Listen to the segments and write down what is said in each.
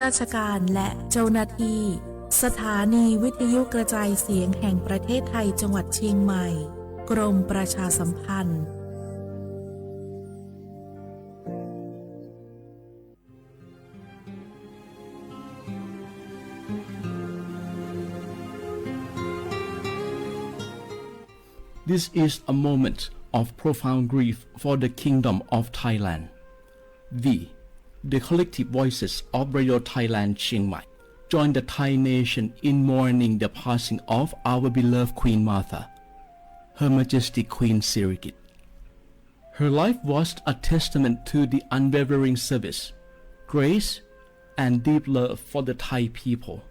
ราชการและเจ้าหน้าที่ สถานีวิทยุกระจายเสียงแห่งประเทศไทยจังหวัดเชียงใหม่ กรมประชาสัมพันธ์ This is a moment of profound grief for the Kingdom of Thailand. We, the collective voices of Radio Thailand Chiang Mai, join the Thai nation in mourning the passing of our beloved Queen Mother, Her Majesty Queen Sirikit. Her life was a testament to the unwavering service, grace, and deep love for the Thai people.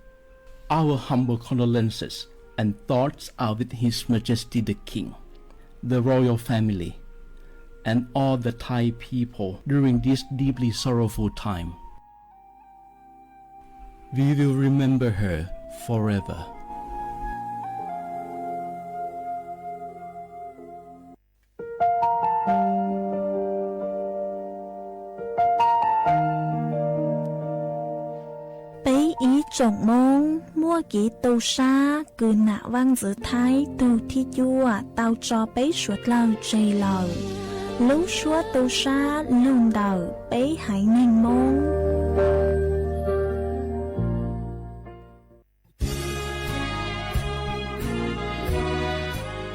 Our humble condolences and thoughts are with His Majesty the King, the royal family, and all the Thai people during this deeply sorrowful time. We will remember her forever. Peb ib tsoom Hmoob muaj kev tu sab kws nam vaj ntxwv Thaib tug thib cuaj tau tso peb suav dlawg tseg lawm. Lub suab tu sab lug ntawm peb haiv neeg Hmoob.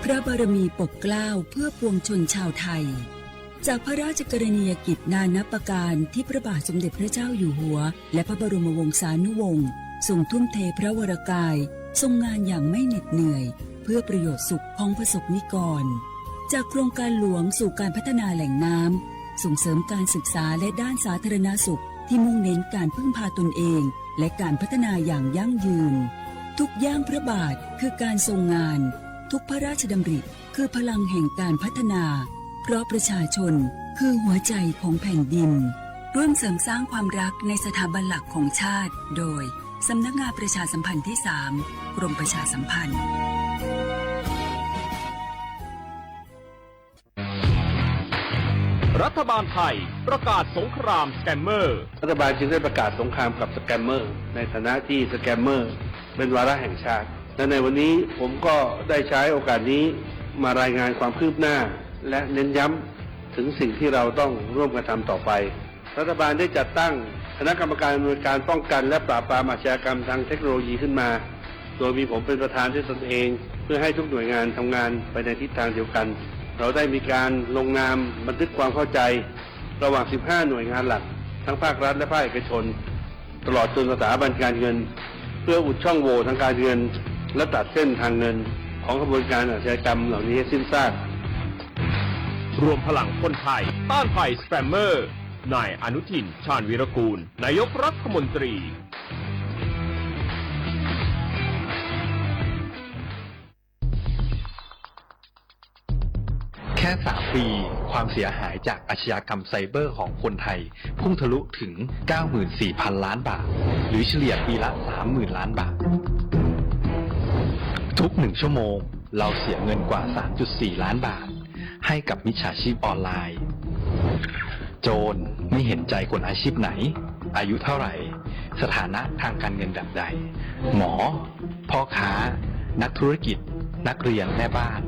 พระบารมีปกเกล้าเพื่อปวงชนชาวไทย จากพระราชกรณียกิจนานับประการที่พระบาทสมเด็จพระเจ้าอยู่หัว และพระบรมวงศานุวงศ์ทรงทุ่มเทพระวรกาย ทรงงานอย่างไม่เหน็ดเหนื่อย เพื่อประโยชน์สุขของประสบนิกร จากโครงการหลวงสู่การพัฒนาแหล่งน้ำ ส่งเสริมการศึกษาและด้านสาธารณสุขที่มุ่งเน้นการพึ่งพาตนเอง และการพัฒนาอย่างยั่งยืน ทุกย่างพระบาทคือการทรงงาน ทุกพระราชดำริคือพลังแห่งการพัฒนา เพราะประชาชนคือหัวใจของแผ่นดิน ร่วมเสริมสร้างความรักในสถาบันหลักของชาติ โดย สำนักงานประชาสัมพันธ์ที่สาม กรมประชาสัมพันธ์ รัฐบาลไทยประกาศสงครามสแกมเมอร์ รัฐบาลจึงได้ประกาศสงครามกับสแกมเมอร์ ในฐานะที่สแกมเมอร์เป็นวาระแห่งชาติ และในวันนี้ผมก็ได้ใช้โอกาสนี้มารายงานความคืบหน้า และเน้นย้ำถึงสิ่งที่เราต้องร่วมกันทำต่อไป รัฐบาลได้จัดตั้งคณะกรรมการอำนวยการป้องกันและปราบปรามอาชญากรรมทางเทคโนโลยีขึ้นมา โดยมีผมเป็นประธานด้วยตนเอง เพื่อให้ทุกหน่วยงานทำงานไปในทิศทางเดียวกัน เราได้มีการลงนามบันทึกความเข้าใจ ระหว่าง สิบห้า หน่วยงานหลัก ทั้งภาครัฐและภาคเอกชน ตลอดจนสถาบันการเงิน เพื่ออุดช่องโหว่ทางการเงิน และตัดเส้นทางเงิน ของขบวนการอาชญากรรมเหล่านี้ให้สิ้นซาก รวมพลังคนไทยต้านภัยสแกมเมอร์ นายอนุทิน ชาญวีรกูล นายกรัฐมนตรี แค่ สาม ปี ความเสียหายจากอาชญากรรมไซเบอร์ของคนไทย พุ่งทะลุถึง เก้าหมื่นสี่พัน ล้านบาท หรือเฉลี่ยปีละ สามหมื่น ล้านบาท ทุกหนึ่งชั่วโมง เราเสียเงินกว่า สามจุดสี่ ล้านบาท ให้กับมิจฉาชีพออนไลน์ โจรไม่เห็นใจคนอาชีพไหน อายุเท่าไหร่ สถานะทางการเงินแบบใด หมอ พ่อค้า นักธุรกิจ นักเรียน แม่บ้าน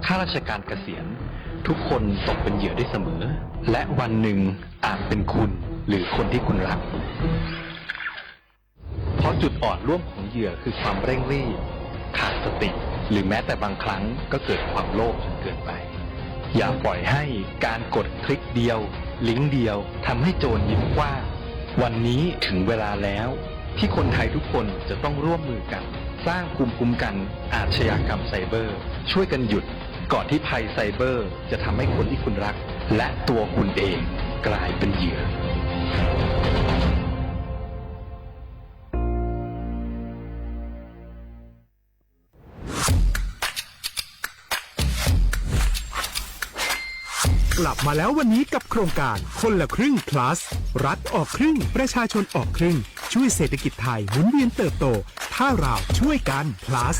ข้าราชการเกษียณ ทุกคนตกเป็นเหยื่อได้เสมอ และวันหนึ่งอาจเป็นคุณ หรือคนที่คุณรัก เพราะจุดอ่อนร่วมของเหยื่อคือความเร่งรีบ ขาดสติ หรือแม้แต่บางครั้งก็เกิดความโลภจนเกินไป อย่าปล่อยให้การกดคลิกเดียว ลิงก์เดียวทำให้โจรยิ้มกว้าง วันนี้ถึงเวลาแล้ว ที่คนไทยทุกคนจะต้องร่วมมือกัน สร้างภูมิคุ้มกันอาชญากรรมไซเบอร์ ช่วยกันหยุด ก่อนที่ภัยไซเบอร์จะทำให้คนที่คุณรัก และตัวคุณเองกลายเป็นเหยื่อ กลับมาแล้ววันนี้กับโครงการคนละครึ่ง plus รัฐออกครึ่ง ประชาชนออกครึ่ง ช่วยเศรษฐกิจไทยหมุนเวียนเติบโต ถ้าเราช่วยกัน plus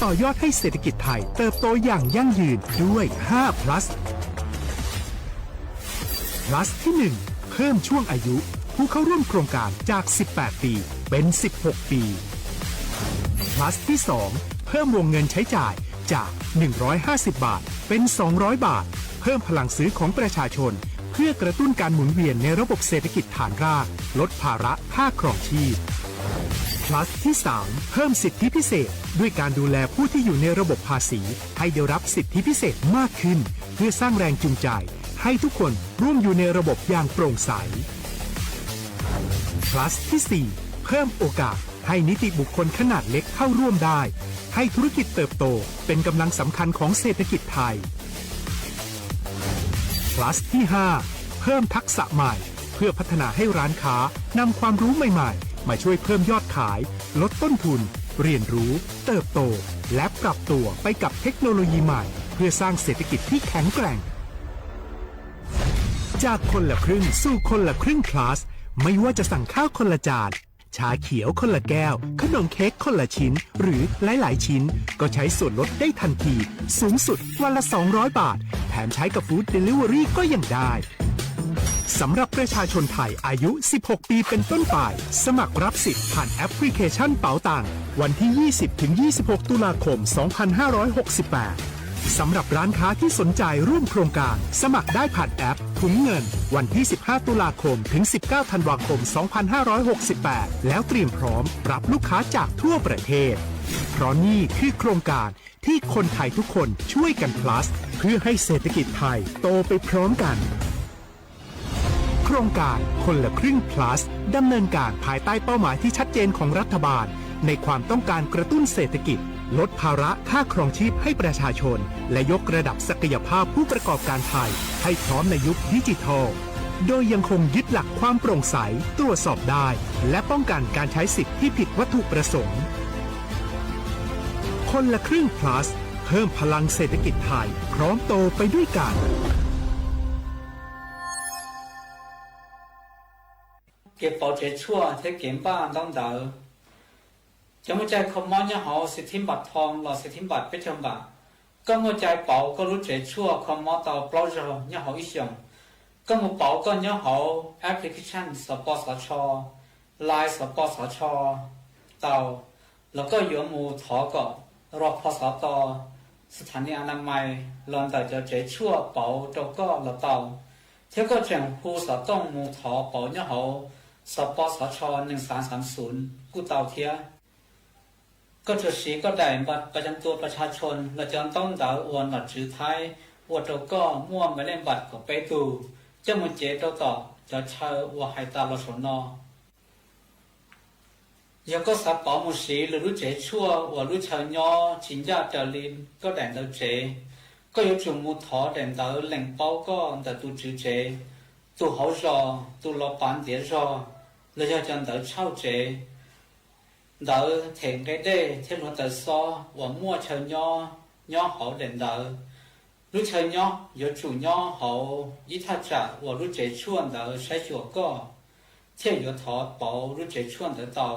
ต่อยอดให้เศรษฐกิจไทยเติบโตอย่างยั่งยืนด้วย ห้า plus plus ที่ หนึ่ง เพิ่มช่วงอายุ ผู้เข้าร่วมโครงการจาก สิบแปด ปี เป็น สิบหก ปี Plus ที่ สอง เพิ่มวงเงินใช้จ่ายจาก หนึ่งร้อยห้าสิบ บาท เป็น สองร้อย บาท เพิ่มพลังซื้อของประชาชน เพื่อกระตุ้นการหมุนเวียนในระบบเศรษฐกิจฐานราก ลดภาระค่าครองชีพ Plus ที่ สาม เพิ่มสิทธิพิเศษ ด้วยการดูแลผู้ที่อยู่ในระบบภาษี ให้ได้รับสิทธิพิเศษมากขึ้น เพื่อสร้างแรงจูงใจ ให้ทุกคนร่วมอยู่ในระบบอย่างโปร่งใส Plus ที่ สี่ เพิ่มโอกาสให้นิติบุคคลขนาดเล็กเข้าร่วมได้ ให้ธุรกิจเติบโตเป็นกำลังสำคัญของเศรษฐกิจไทย Plus ที่ ห้า เพิ่มทักษะใหม่ เพื่อพัฒนาให้ร้านค้านำความรู้ใหม่ๆ มาช่วยเพิ่มยอดขาย ลดต้นทุน เรียนรู้ เติบโต และปรับตัวไปกับเทคโนโลยีใหม่ เพื่อสร้างเศรษฐกิจที่แข็งแกร่ง จากคนละครึ่งสู่คนละครึ่ง Plus ไม่ว่าจะสั่งข้าวคนละจาน ชาเขียวคนละแก้ว ขนมเค้กคนละชิ้น หรือหลายๆ ชิ้น ก็ใช้ส่วนลดได้ทันที สูงสุดวันละ สองร้อย บาท แถมใช้กับ Food Delivery ก็ยังได้ สำหรับประชาชนไทยอายุ สิบหก ปีเป็นต้นไป สมัครรับสิทธิ์ผ่านแอปพลิเคชันเป๋าตัง วันที่ ยี่สิบ ถึง ยี่สิบหก ตุลาคม สองพันห้าร้อยหกสิบแปด สำหรับร้านค้าที่สนใจร่วมโครงการ สมัครได้ผ่านแอปถุงเงิน วันที่ สิบห้า ตุลาคม ถึง สิบเก้า ธันวาคม สองพันห้าร้อยหกสิบแปด แล้วเตรียมพร้อมรับลูกค้าจากทั่วประเทศ เพราะนี่คือโครงการที่คนไทยทุกคนช่วยกัน Plus เพื่อให้เศรษฐกิจไทยโตไปพร้อมกัน โครงการคนละครึ่ง Plus ดำเนินการภายใต้เป้าหมายที่ชัดเจนของรัฐบาล ในความต้องการกระตุ้นเศรษฐกิจ ลดภาระค่าครองชีพให้ประชาชน และยกระดับศักยภาพผู้ประกอบการไทย ให้พร้อมในยุคดิจิทัล โดยยังคงยึดหลักความโปร่งใส ตรวจสอบได้ และป้องกันการใช้สิทธิ์ที่ผิดวัตถุประสงค์ คนละครึ่ง Plus เพิ่มพลังเศรษฐกิจไทย พร้อมโตไปด้วยกัน Kev pauv tsev tshuaj thiab kev npaj ntaub ntawv. Cov muaj caij kho mob nyob hauv Xim Thib Npam Thoo los Xim Thib Npam Peb Caug Npam, koj muaj cai pauv koj lub tsev tshuaj kho mob tau plaub zaug nyob hauv ib xyoos. Koj mus pauv koj nyob hauv application Xov Pos Xov Tsho, Line Xov Pos Xov Tsho tau, los koj yuav mus thov kom rau pho xov to, sas thas nis a na mais los ntawm cov tsev tshuaj pauv rau koj los tau, thiab koj tseem hu xov tooj mus thov pauv nyob hauv Xov Pos Xov Tsho nees xav xav xum kuj tau thiab. Koj tsuas siv koj daim npaj pas cam tua pas tshas tshoo los cov ntaub ntawv uas nom tswv Thaib ua rau koj muaj npe lej npam kaum peb tug coj mus cev rau tom cov chaw uas hais tas los saum no. Yog koj xav pauv mus siv lwm lub tsev tshuaj uas lub chaw nyob tsis ncaj raws li koj daim ntawv tsev, koj yuav tsum mus thov daim ntawv lees paub koj ntawm tus tswv tsev, tus hauv zos, tus los pav ntiav zog, los yog cov ntawv tshauj tsev, ntawv them nqe dej thiab hluav taws xob uas muaj chaw nyob nyob hauv daim ntawv. Lub chaw nyob yuav tsum nyob hauv ib thaj tsam uas lub tsev tshuaj ntawd saib xyuas koj, thiaj yuav thov pauv lub tsev tshuaj ntawd tau.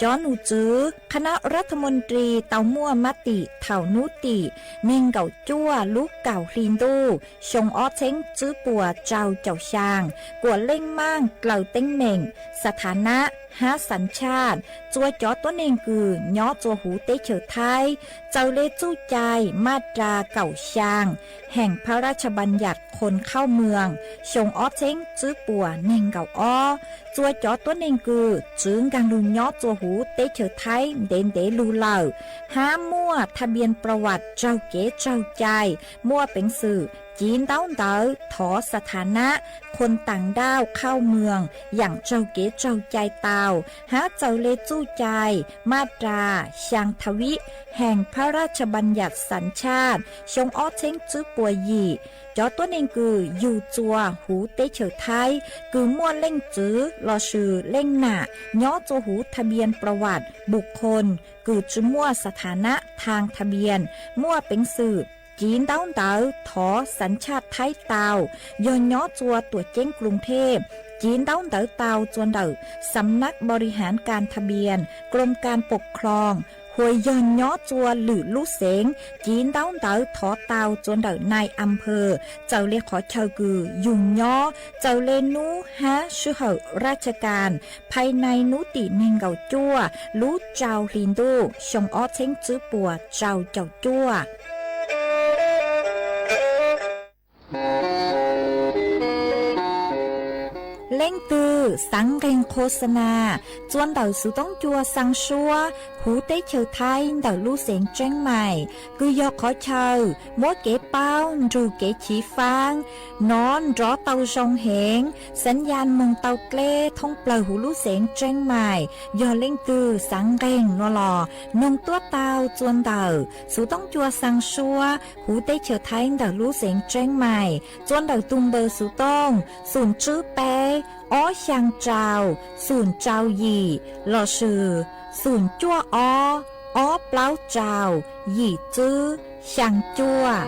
Cov nom tswv คณะรัฐมนตรี tau muaj mab tim thaum hnub tim neeg nkaum cuaj lub kaum hli ntuj xyoo ob txheeb tswb puas rau caum xyaa, kuam leej maaj dlaws teeb meem, sas thas nab hab xav tshaj txua cov tuab neeg kws nyob txua huv teb chaws Thaib, txawm le txuj cai maj ras kaum xyaa Heem Phab Laj Tshaj Npas Nyas Khon Khauj Mws xyoo ob txheeb tswb puas neeg nkaum ob. Txua cov tuab neeg kws tswv nkaag lug nyob txua huv teb chaws Thaib ntev ntev lug lawm, hab muaj thaj npias pras vas raug kev tsaug cai, muaj peev xwm civ ntaub ntawv thov sas thas nab khon taam ndauj khauj mws yaam raug kev tsaug cai tau, hab txawm le txuj cai maj ras xyaa thab vib Heem Phab Laj Tshaj Npas Nyas Xav Tshaj xyoo ob txheeb tswb puas yim. Cov tuab neeg kws yug txua huv teb chaws Thaib kws muaj leej txwv lossis leej nam nyob txua huv thaj npias pras vas npus khon kws tsi muaj sas thas nab thaag thaj npias, muaj peev xwm civ ntaub ntawv thov xav tshaj Thaib tau, yog nyob txua tuam ceeb Kloos Thej, civ ntaub ntawv tau txua ntawm Xam Nab Npau Lis Haav Kas Thaj Npias, Kloos Kas Pom Khloos, uas yog nyob txua lwm lub xeev, civ ntaub ntawv thov tau txua ntawm nai a phawj, txawm le qhov chaw kws yug nyob, txawm le nub hab sij hawm raj tsha kas, phais nai nub tim neeg nkaum cuaj lub rau hli ntuj xyoo ob txheeb tsib puas rau caum cuaj. Leej twg xaav nqeeg qho xa nas txua ntawm xuv toob cua xaa suab huv teb chaws Thaib ntawm lub xeev Tseeb Mais, kws yog qhov chaw muab kev paub nrug kev chiv faab nov nrov tau zoo heev, xaav ya moog tau dleb thoob plawg huv lub xeev Tseeb Mais. Yog leej twg xaav nqeeg no los noog tuab tau txua ntawm xuv toob cua xaa suab huv teb chaws Thaib ntawm lub xeev Tseeb Mais, txua ntawm tug npawb xuv tooj xoom tswb peb ob xyaa rau xoom rau yim lossis xoom cuaj ob ob plaub rau yim tswb xyaa cuaj.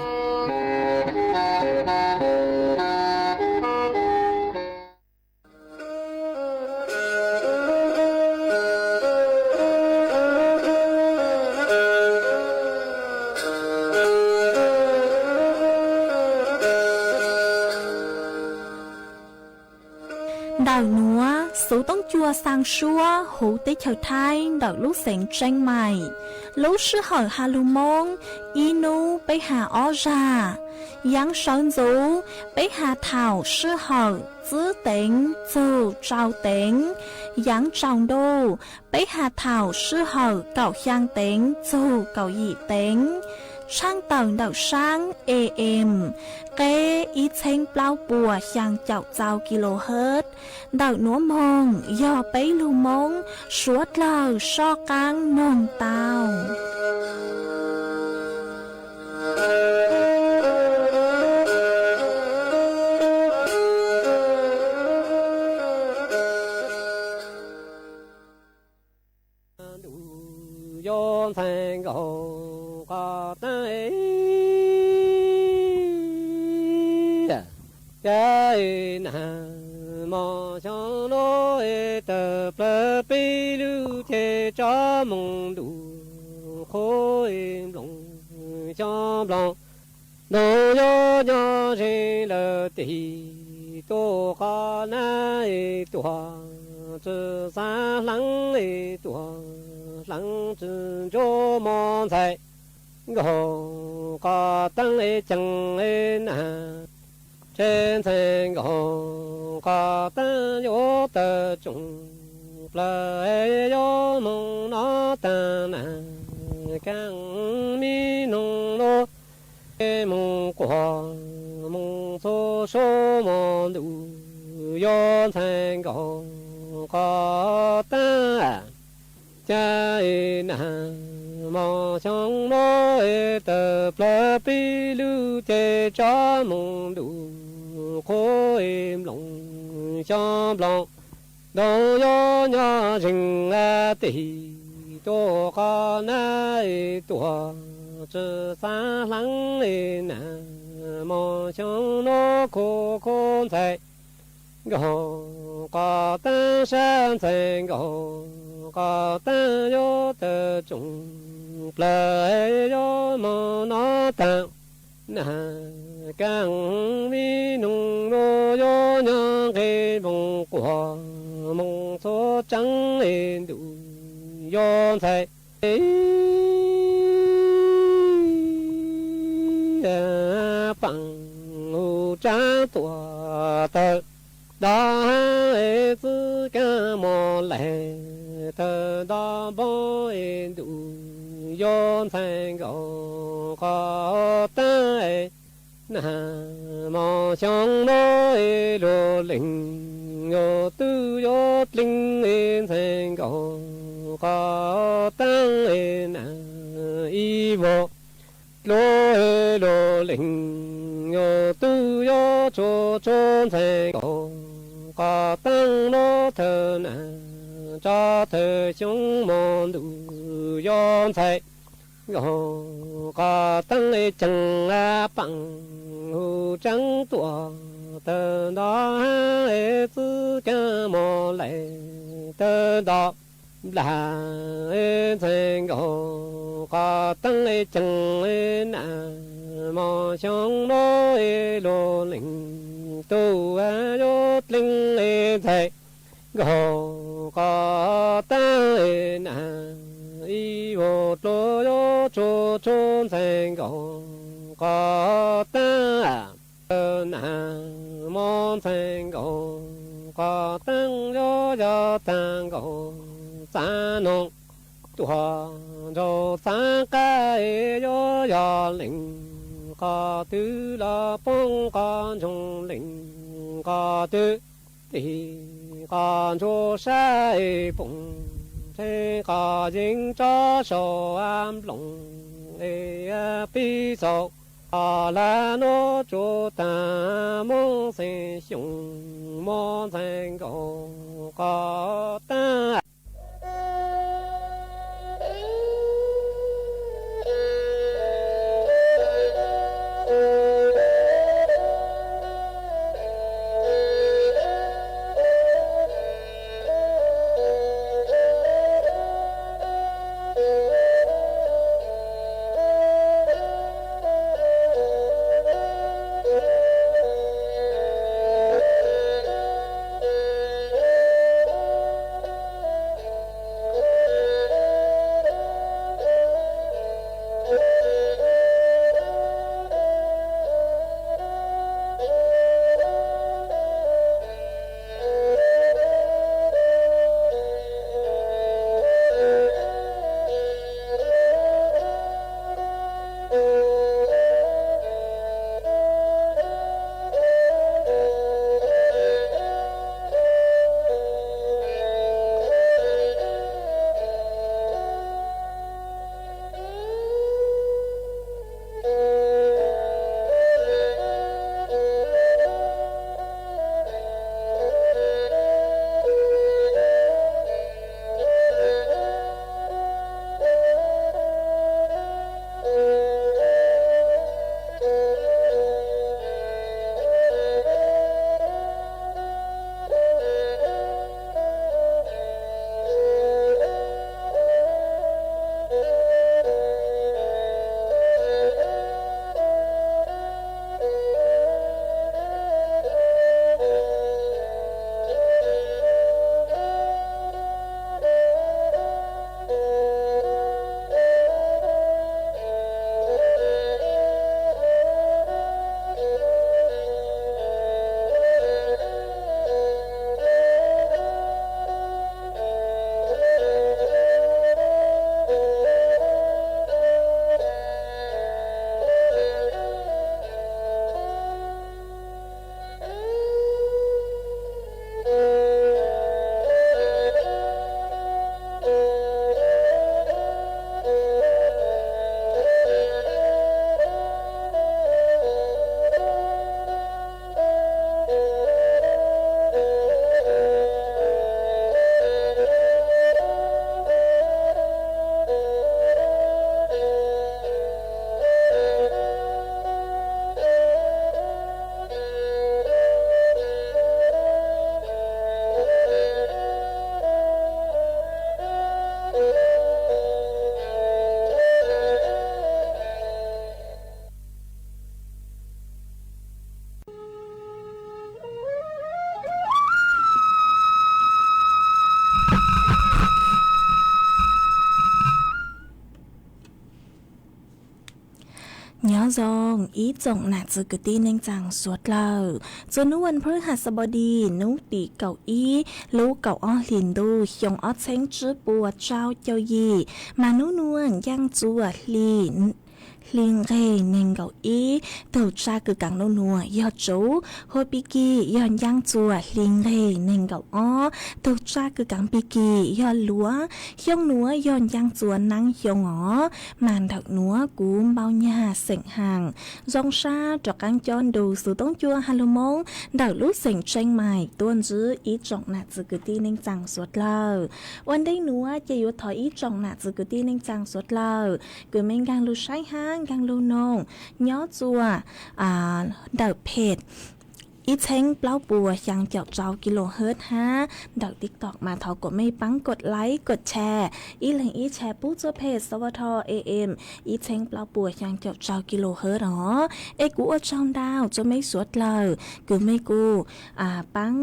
Ntawm nuav xuv toob cua xaa suab huv teb chaws Thaib ntawm lub xeev Tseeb Mais, lub sij hawm has lug Moob ib nub peb has ob zag. Yaav sawv ntxuv peb has thaum sij hawm txwb teev txug tsau teev. Yaav tsaus ntuj peb has thaum sij hawm kaum xyaa teev txug kaum yim teev. Tshaaj tawm ntawm saab AM qeb ib txheeb plaub puas xyaa caum txau kilohertz. Ntawm nuav moog yog peb lug Moob suav dlawg soj qaab noog tau. Ntuj yuav ntxhais nkaus qhov teeb, cas nag hmo xyoo no tawm plawg peb lub ceg tsob moo ntuj qhuav nploos xyoo nploos. Ntuj yuav nyob zeeg lawm tig tuaj qhov nab tuaj tsi xaav hlaang tuaj hlaang tsi ntsuab mov ntxhais nkaus qhov teeb ceeb nag. Tsheb ntxhais nkaus qhov teeb yuav tawm tsoom plawg yuav moog nov taag nag, kaaj mi noog lug moog quas moog txhua sub mos ntuj yuav ntxhais nkaus qhov teeb. Cas nag hmo xyoo no tawm plawg peb lub ceg tsob moo ntuj qhuav nploos xyoo nploos. Ntuj yuav nyob zeeg tig tuaj qhov nab tuaj tsi xaav hlaang nag hmo xyoo no khuv khuv ntxhais nkaus qhov teeb, sab ntxhais nkaus qhov teeb yuav tawm tsoom plawg yuav moog nov taag nag, kaaj mi noog lug yuav nyob nqe npoo quas moog txhua tseeb ntuj yuav ntxhais paam hu tsaab tuaj tawg nto hav txwv kaaj mos laim tawg nto npoo ntuj yuav ntxhais nkaus qhov teeb. Nag hmo xyoo no luag leej yuav tub yuav dleeg ntxhais nkaus qhov teeb nag ib vuag dlua. Luag leej yuav tub yuav tsua tsua ntxhais nkaus qhov teeb no thawj nag tso thawj xyoo mos ntuj yuav ntxhais nkaus qhov teeb ceeb paam hu tseeb tuaj tawg nto hav txwv kaaj mos laim tawg nto Nplas ntxhais nkaus qos teeb ceev na, mos xyoob muab luag leej tub yuav dleej ntxhais nkaus qos teeb na, ib vuag dluab yuav tsuj tsuj ntxhais nkaus qos teeb na, muab ntxhais nkaus qos teeb yuav yog tag nkaus txav noog tuaj nraug txav qab, yuav yog leej qos twg los poob qos ntsoog, leej qos twg tig qos ntsuab sab poom, tsheej qos yeeb tsob saum nploos, pib xaus qos hlab nuav tsuj tag, Moob Xeeb Xyooj muab ntxhais nkaus qos teeb. Nyob zoo ib tsoom nam txiv kwv tij neej tsaa suav dlawg. Txuas hnub vas phwb has xab pov dis hnub tim kaum ib lub kaum ob hlis ntuj xyoo ob txheeb tsib puas tsau caum yim, mas hnub nuav ncaaj txuas hli hli nqeg neeg nkaum ib, tug tsab kws kaav hnub nuav yog tsuv, hua pig kig yog ncaaj txuas hli nqeg neeg nkaum ob, tug tsab kws kaav pig kig yog luav. Xyoo nuav yog ncaaj txuas naab xyoo os, mas ntawm nuav kuv Npauj Nyag xeem Haas zoo sab rov qaab cob ntu xuv toob cua ha lug Moob ntawm lub xeem Tsheej Maim tuaj ntsib ib tsoom nam txiv kwv tij neej tsaa suav dlawg. Ua ntej nuav ces yuav thov ib tsoom nam txiv kwv tij neej tsaa suav dlawg kws mej nkaag lug saib hab nkaag lug noog nyob txuas ntawm page ib txheeb plaub puas xyaa caum rau kilohertz hab. Ntawm TikTok mas thov kom mej paab kov like kov share, ib leeg ib share pub txug peg Xav Vas Thoj A M ib txheeb plaub puas xyaa caum rau kilohertz os. Es kuv ua tsaug ntau rua mej suav dlawg kws mej kuj paab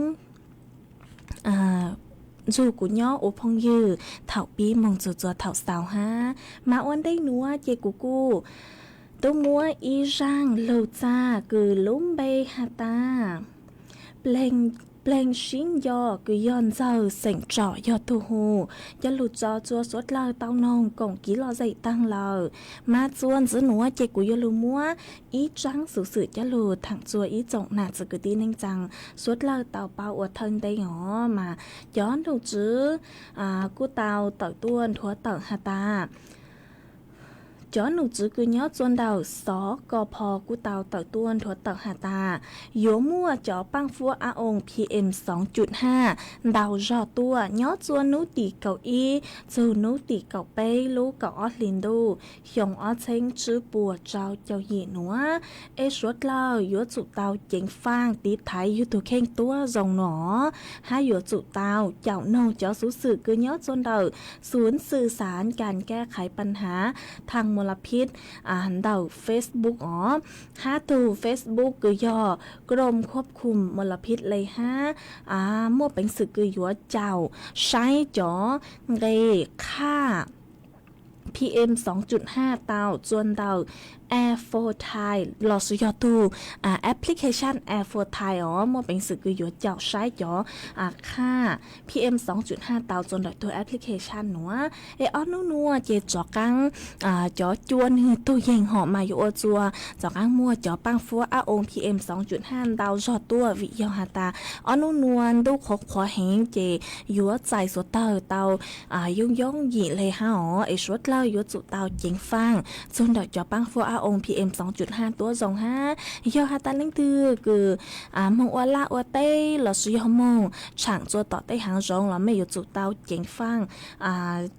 nrug kuv nyob ua phooj ywg thaum pib moog txug txug thaum xaus hab. Mas ua ntej nuav ces kuv kuj tub muab ib zaaj lug txag kws lub npe has tas Pleeg Sib Nco kws yog ntxawg xeem Tsom yog tug hu, coj lug tso rua suav dlawg tau noog koom kiv lom zem taag lawm. Mas txuas ntxiv nuav ces kuv yuav lug muab ib tsaab xuv xwm coj lug thaam rua ib tsoom nam txiv kwv tij neej tsaa suav dlawg tau paub ua thawj ntej os. Mas cov nom tswv kuj tau tawm tuaj nthuav tawm has tas, cov nom tswv kws nyob rua ntawm Xov Ko Pho kuj tau tawm tuaj nthuav tawm has tas, yuav muaj cov paaj fuab ab oo P M xoov cum haj ntau zog tuaj nyob rua nub tim kaum ib txug nub tim kaum peb lub kaum ob hli ntuj xyoo ob txheeb tswb puas rau caum yim nuav. Es suav dlawg yuav tsum tau ceev faaj tiv thaiv yug tug kheej tuab zoo no, hab yuav tsum tau caum noog cov xuv xwm kws nyob rua ntawm ศูนย์สื่อสารการแก้ไขปัญหาทางมลพิษ ntawm Facebook os, hab tug Facebook kws yog กรมควบคุมมลพิษ le hab muaj peev xwm kws yuav caum saib cov nqe khaj P M xoov cum haj tau rua ntawm Air for Thai lossis yog tug application Air for Thai os, muaj peev xwm kws yuav caum saib cov khaj P M xoov cum haj tau rua ntawm tug application nuav. Es ob nub nuav ces rov qaab cov cua nwg tug yeeg hom mas yuav ua rua rov qaab muaj cov paaj fuab ab oo P M xoov cum haj ntau zog tuaj vim yog has tas ob nub nuav ntuj qhuav qhuav heev ces yuav txais suav dlawg tau yooj yooj yim le hab os. Es suav dlawg yuav tsum tau ceev faaj txug ntawm cov paaj fuab ab oo P M xoov cum haj tuab zoo hab. Yog has tas leej twg kws moog ua laj ua teb lossis yog moog tshaam rua tom tej haav zoov los mej yuav tsum tau ceev faaj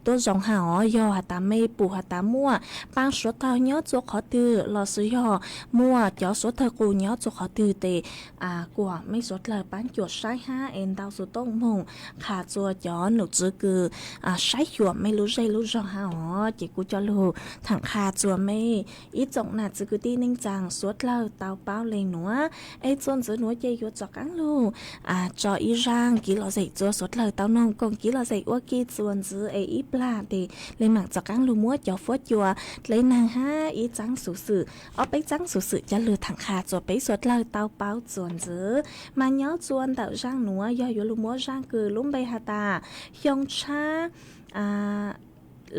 tuab zoo hab os. Yog has tas mej pum has tas muaj paaj suav dlawg nyob rua qhov twg lossis yog muaj cov suav dlawg qus nyob rua qhov twg tes kuas mej suav dlawg paab cuam saib hab es ntau xuv tooj moog qha rua cov nom tswv kws saib xyuas mej lub zej lub zog hab os. Ces kuv coj lug thaam qha rua mej ib tsoom nam txiv kwv tij neej tsaa suav dlawg tau paub le nuav. Es txuas ntxiv nuav ces yuav rov qaab lug tso ib zaaj kiv lom zem rua suav dlawg tau noog koom kiv lom zem ua ke txuas ntxiv es ib plag tes le maam rov qaab lug muab cov fuab cua dleb naag hab ib tsaab xuv xwm, ob peb tsaab xuv xwm coj lug thaam qha rua peb suav dlawg tau paub txuas ntxiv. Mas nyob rua ntawm zaaj nuav yog yuav lug muab zaaj kws lub npe has tas Xyoo Tshab,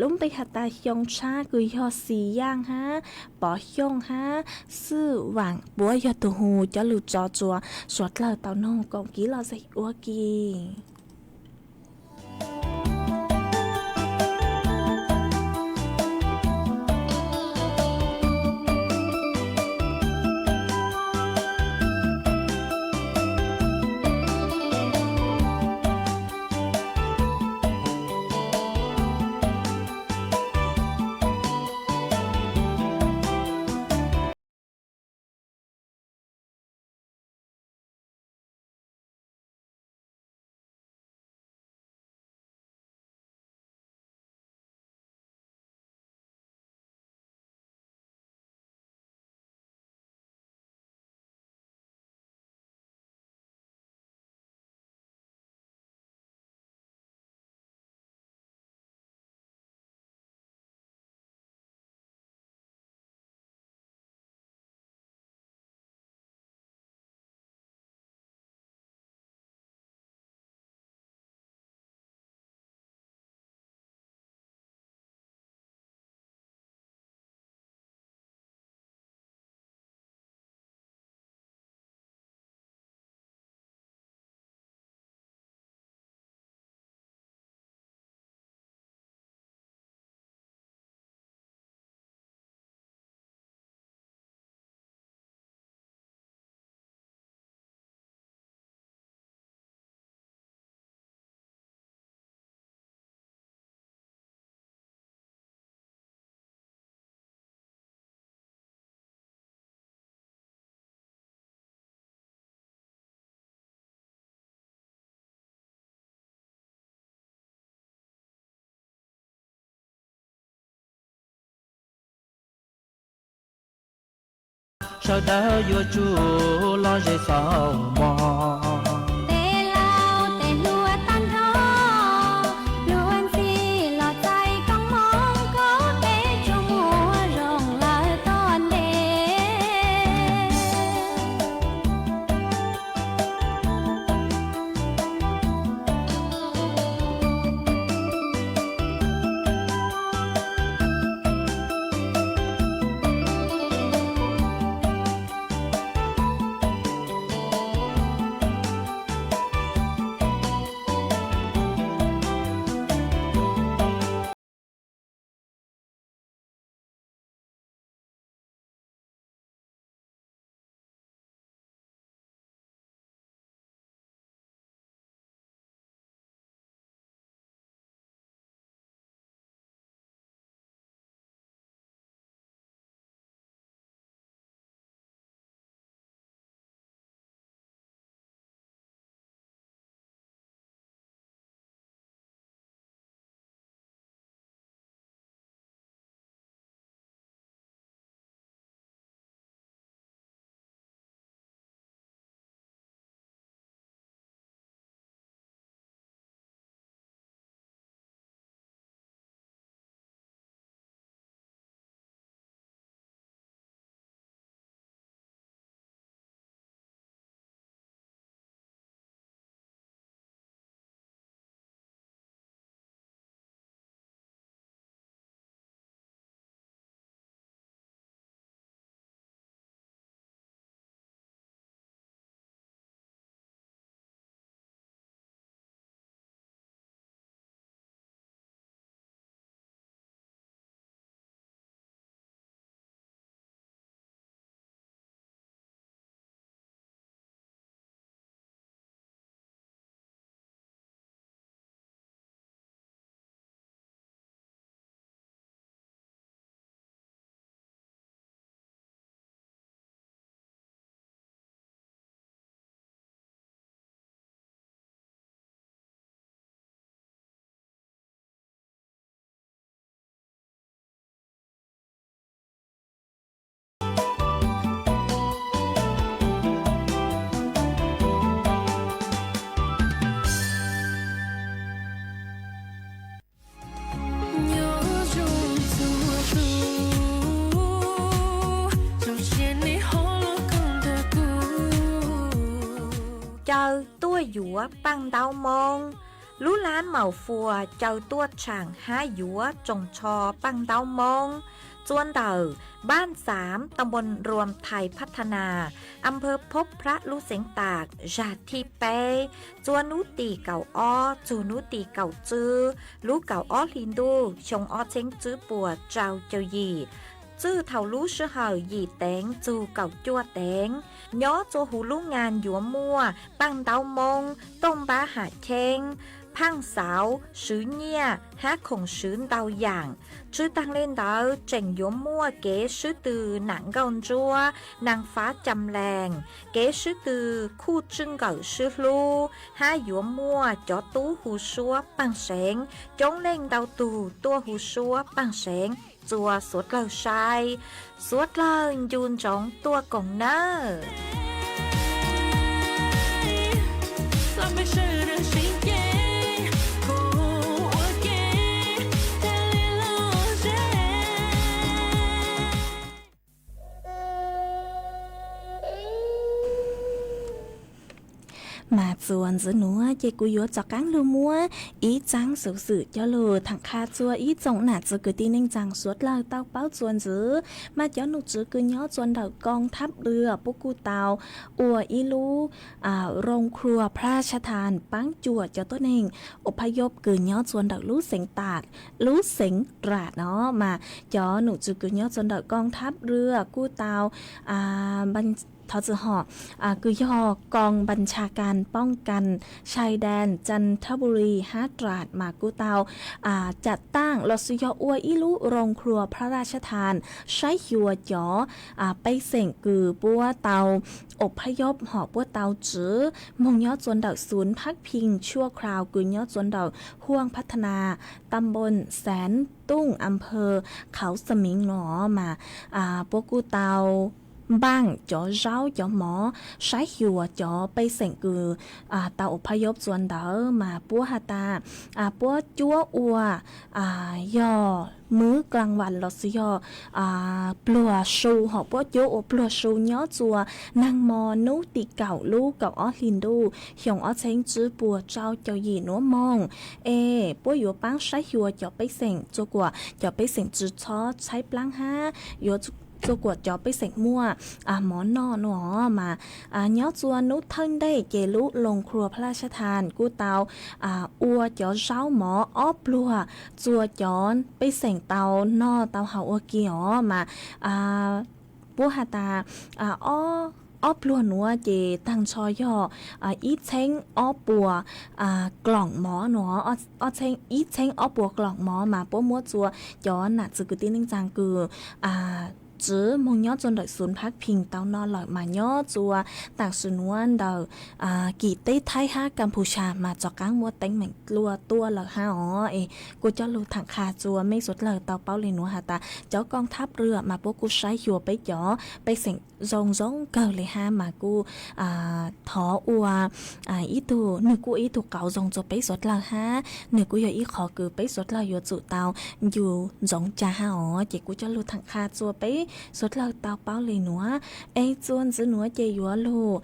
lub npe has tas Xyoo Tshab kws yog Xis Yaaj hab Pov Xyooj hab Xwj Vaam puab yog tug hu coj lug tso rua suav dlawg tau noog koom kiv lom zem ua ke. Sawv daws yuav tsum lom zem xaus mog. Tej laus tej hluas tag nrho, luag ntxhi los txais koob hmoov, koj peb tsuas muaj zoo lawm tom ntej. Caw tuaj yuav paj ntaub Moob. Lub lab Maus Fuas caw tuaj tshaam hab yuav tsoos tsho paj ntaub Moob. Txua ntawm Npaj Xaav, ta npoo Ruam Thais Phab Tha Nas, a phawv Phob Phrab lub xeev Tam, zag thib peb, txua nub tim kaum ob txug nub tim kaum tswb lub kaum ob hli ntuj xyoo ob txheeb tswb puas rau caug yim. Txwj thaum lub sij hawm yim teev txug kaum cuaj teev. Nyob txua huv lub ngas yuav muaj paj ntaub Moob, tooj npab ham cheeb, phaaj xauv, swv nyiaj hab khoom swv ntau yaam. Tswj taag le ntawd tseem yuav muaj kev swb tw nam nkauj ntsuab, naag fav cam lees, kev swb tw khuj tswj nkawm swb hlub, hab yuav muaj cov tub hu suab paaj seev, coob leej ntau tug tuaj hu suab paaj seev. Txua suav dlawg saib, suav dlawg ncu ntsoov tuaj koom nawb. Mas txuas ntxiv nuav ces kuv yuav rov qaab lug muab ib txaab xuv xwm coj lug thaam qha txua ib tsoom nam txiv kwv tij neej tsaa suav dlawg tau paub txuas ntxiv. Mas cov nom tswv kws nyob txua ntawm Koom Thab Dwm puab kuj tau ua ib lub โรงครัวพระราชทาน paab cuam cov tuab neeg อพยพ kws nyob txua ntawm lub xeev Tam, lub xeev Ram no. Mas cov nom tswv kws nyob txua ntawm Koom Thab Dwm kuj tau thov txwm hom kws yog กองบัญชาการป้องกันชายแดนจันทบุรี hab Ram mas kuj tau cam taaj lossis yog ua ib lub โรงครัวพระราชทาน saib xyuas cov pej xeem kws puab tau อพยพ hom puab tau tsiv moog nyob txua ntawm ศูนย์พักพิงชั่วคราว kws nyob txua ntawm ห้วยพัฒนา ตำบลแสนตุ้ง อำเภอเขาสมิง no. Mas puab kuj tau npaaj cov zaub cov mov saib xyuas cov pej xeem kws tau ua phaj yob txua ntawd mas puab has tas puab cuab ua yog mwb klaas vam lossis yog pluag su, hom puab cuab ua pluag su nyob txua nag mo nub tim kaum lub kaum ob hli ntuj xyoo ob txheeb tsib puas rau caum yim nuav moog. Es puab yuav paab saib xyuas cov pej xeem txua kuas cov pej xeem tsi txhob tshaib plaab hab yuav txua kuas cov pej xeem muaj mov noj nuav mas nyob txua nub thawj ntej ces lub Loos Kruas Pha Laj Sab Thas kuj tau ua cov zaub mov ob pluag txua cov pej xeem tau noj tau haus ua ke os mas puab has tas ob pluag nuav ces taag nrho yog ib txheeb ob puas kloom mov nuav, ib txheeb ob puas kloom mov mas puab muab txua cov nam txwv kwv tij neej tsaa kws tsi moog nyob txua ntawm xun Phaj Phim tau noj lawm mas nyob txua taam sim nuav ntawm kis teb Thaib hab Kapuxas mas rov qaab muaj teeb meem dlua tuaj lawm hab os. Es kuj coj lug thaam qha txua mej suav dlawg tau paub le nuav has tas cov koom thab rua mas puab kuj saib xyuas peb cov pej xeem zoo zoo kawg le hab mas kuj thov ua ib tug, nwg kuj ib tug qauv zoo txua peb suav dlawg hab nwg kuj yog ib qhov kws peb suav dlawg yuav tsum tau ncu ntsoov ca hab os. Ces kuj coj lug thaam qha txua peb suav dlawg tau paub le nuav. Es txua ntxiv nuav ces yuav lug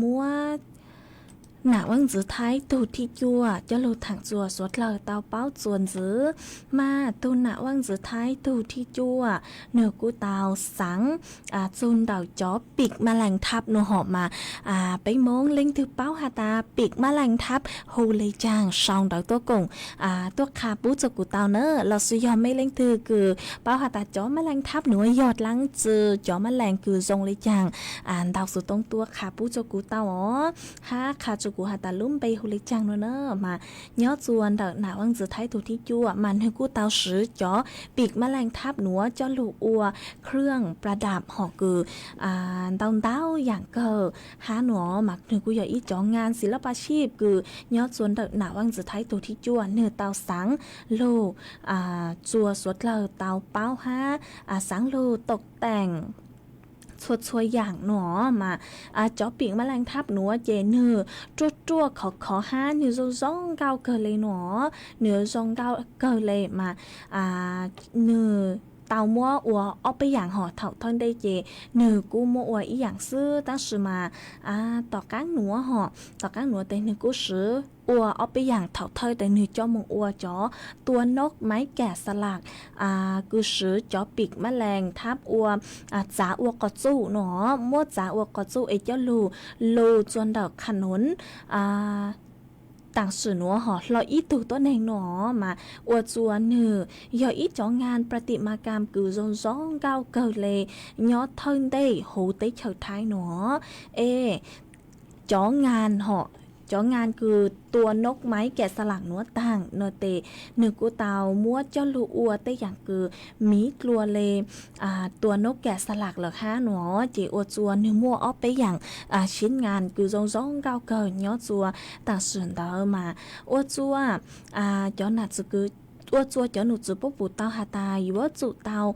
muab nam vaaj ntxwv Thaib tug thib cuaj coj lug thaam txua suav dlawg tau paub txua ntxiv. Mas tug nam vaaj ntxwv Thaib tug thib cuaj nwg kuj tau xaav txug ntawm cov pim mab lees thab nuav hom mas peb Moob leej twg paub has tas pim mab lees thab hu le caag sau ntawv tuaj koom tuaj qha pub txug kuv tau na, lossis yog mej leej twg kws paub has tas cov mab lees thab nuav yog dlaab tsi, cov mab lees kws zoo le caag, ntau xuv toob tuaj qha pub txug kuv tau os, hab qha txug kuv has tas lub npe hu le caag nuav na. Mas nyob txua ntawm nam vaaj ntxwv Thaib tug thib cuaj mas nwg kuj tau swv cov pim mab lees thab nuav coj lug ua khwj pla dam hom kws ntau ntau yaam kawg hab nuav mas nwg kuj yog ib cov ngaa xis lab pas sib kws nyob txua ntawm nam vaaj ntxwv Thaib tug thib cuaj nwg tau xaav lug txua suav dlawg tau paub hab xaav lug toom teem txhua txhua yaam nuav mas cov pim mab lees thab nuav ces nwg ruaj ruaj khov khov hab nwg zoo zoo nkauj kawg le nuav, nwg zoo nkauj kawg le mas nwg tau muab ua ob peb yaam hom thaum thawj ntej ces nwg kuj muab ua ib yaam xwb tab sis mas tom qaab nuav hom tom qaab nuav tes nwg kuj swv ua ob peb yaam thaum thawj tes nwg coj moog ua cov tua noob maiv kam xa las kws swv cov pim mab lees thab ua txav ua qos txuj nuav, muab txav ua qos txuj es coj lug lug txua ntawm qha nuv taam sim nuav hom hlo ib tug tuab neeg nuav mas ua txua nwg yog ib cov ngaa pratim ma kam kws zoo zoo nkauj kawg le nyob thawj ntej huv teb chaws Thaib nuav. Es cov ngaa hom cov ngaa kws tua noob maiv kam xa las nuav taag nuav tes nwg kuj tau muab coj lug ua tej yaam kws miv dlua le tua noob kam xa las lawm hab nuav ces ua txua nwg muaj ob peb yaam sib ngaa kws zoo zoo nkauj kawg nyob txua taam sim ntawd mas ua txua cov nam txwv kws ua txua cov num txwv puab pum tau has tas yuav tsum tau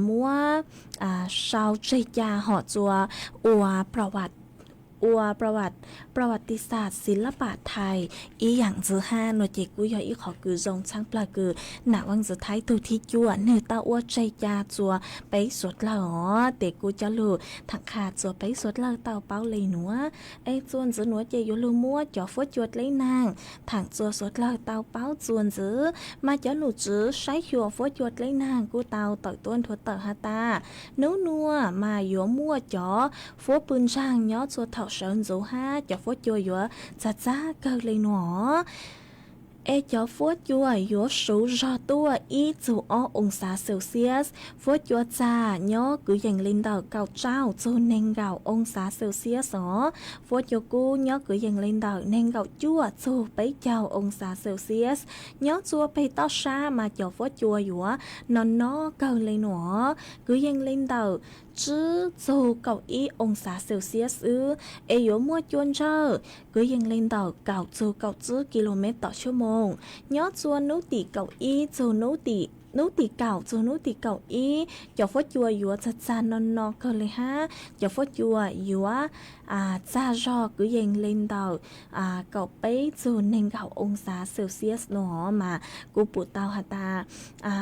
muab sau tseg ca hom txua ua ua pravat tisas xis lab pam thais ib yaam ntxiv hab nuav ces kuj yog ib qhov kws zoo tshaj plawg kws nam vaaj ntxwv Thaib tug thib cuaj nwg tau ua tseg ca txua peb suav dlawg os. Tes kuj coj lug thaam qha txua peb suav dlawg tau paub le nuav. Es txua ntxiv nuav ces yuav lug muab cov fuab cua dleb naag thaam txua suav dlawg tau paub txua ntxiv. Mas cov num txwv saib xyuas fuab cua dleb naag kuj tau tawm tuab nthuav tawm has tas nub nuav mas yuav muaj cov fuab pw ntsaag nyob txua thaum sawv ntxuv hab cov fuab cua yuav txag txag kawg le nuav. Es cov fuab cua yuav suv zog tuaj ib txug ob oo xav Celsius. Fuab cua txag nyob kwv yees le ntawm kaum tsauj txug neeg nkaum oo xav Celsius os. Fuab cua kub nyob kwv yees le ntawm neeg nkaum cuaj txug peb caug oo xav Celsius. Nyob txua peg toj sab mas cov fuab cua yuav no no kawg le nuav, kwv yees le ntawm tsib txug kaum ib oo xav Celsius xwb. Es yuav muaj cua ntsawj kwv yees le ntawm kaum txug kaum tsib kilomev tom xuab moos. Nyob txua nub tim kaum ib txug nub tim hnub tim kaum txug hnub tim kaum ib, cov fuab cua yuav txag txag no no kawg le hab. Cov fuab cua yuav txag zog kwv yees le ntawm kaum peb txug neeg nkaum oo xav Celsius no mas kuv pum tau has tas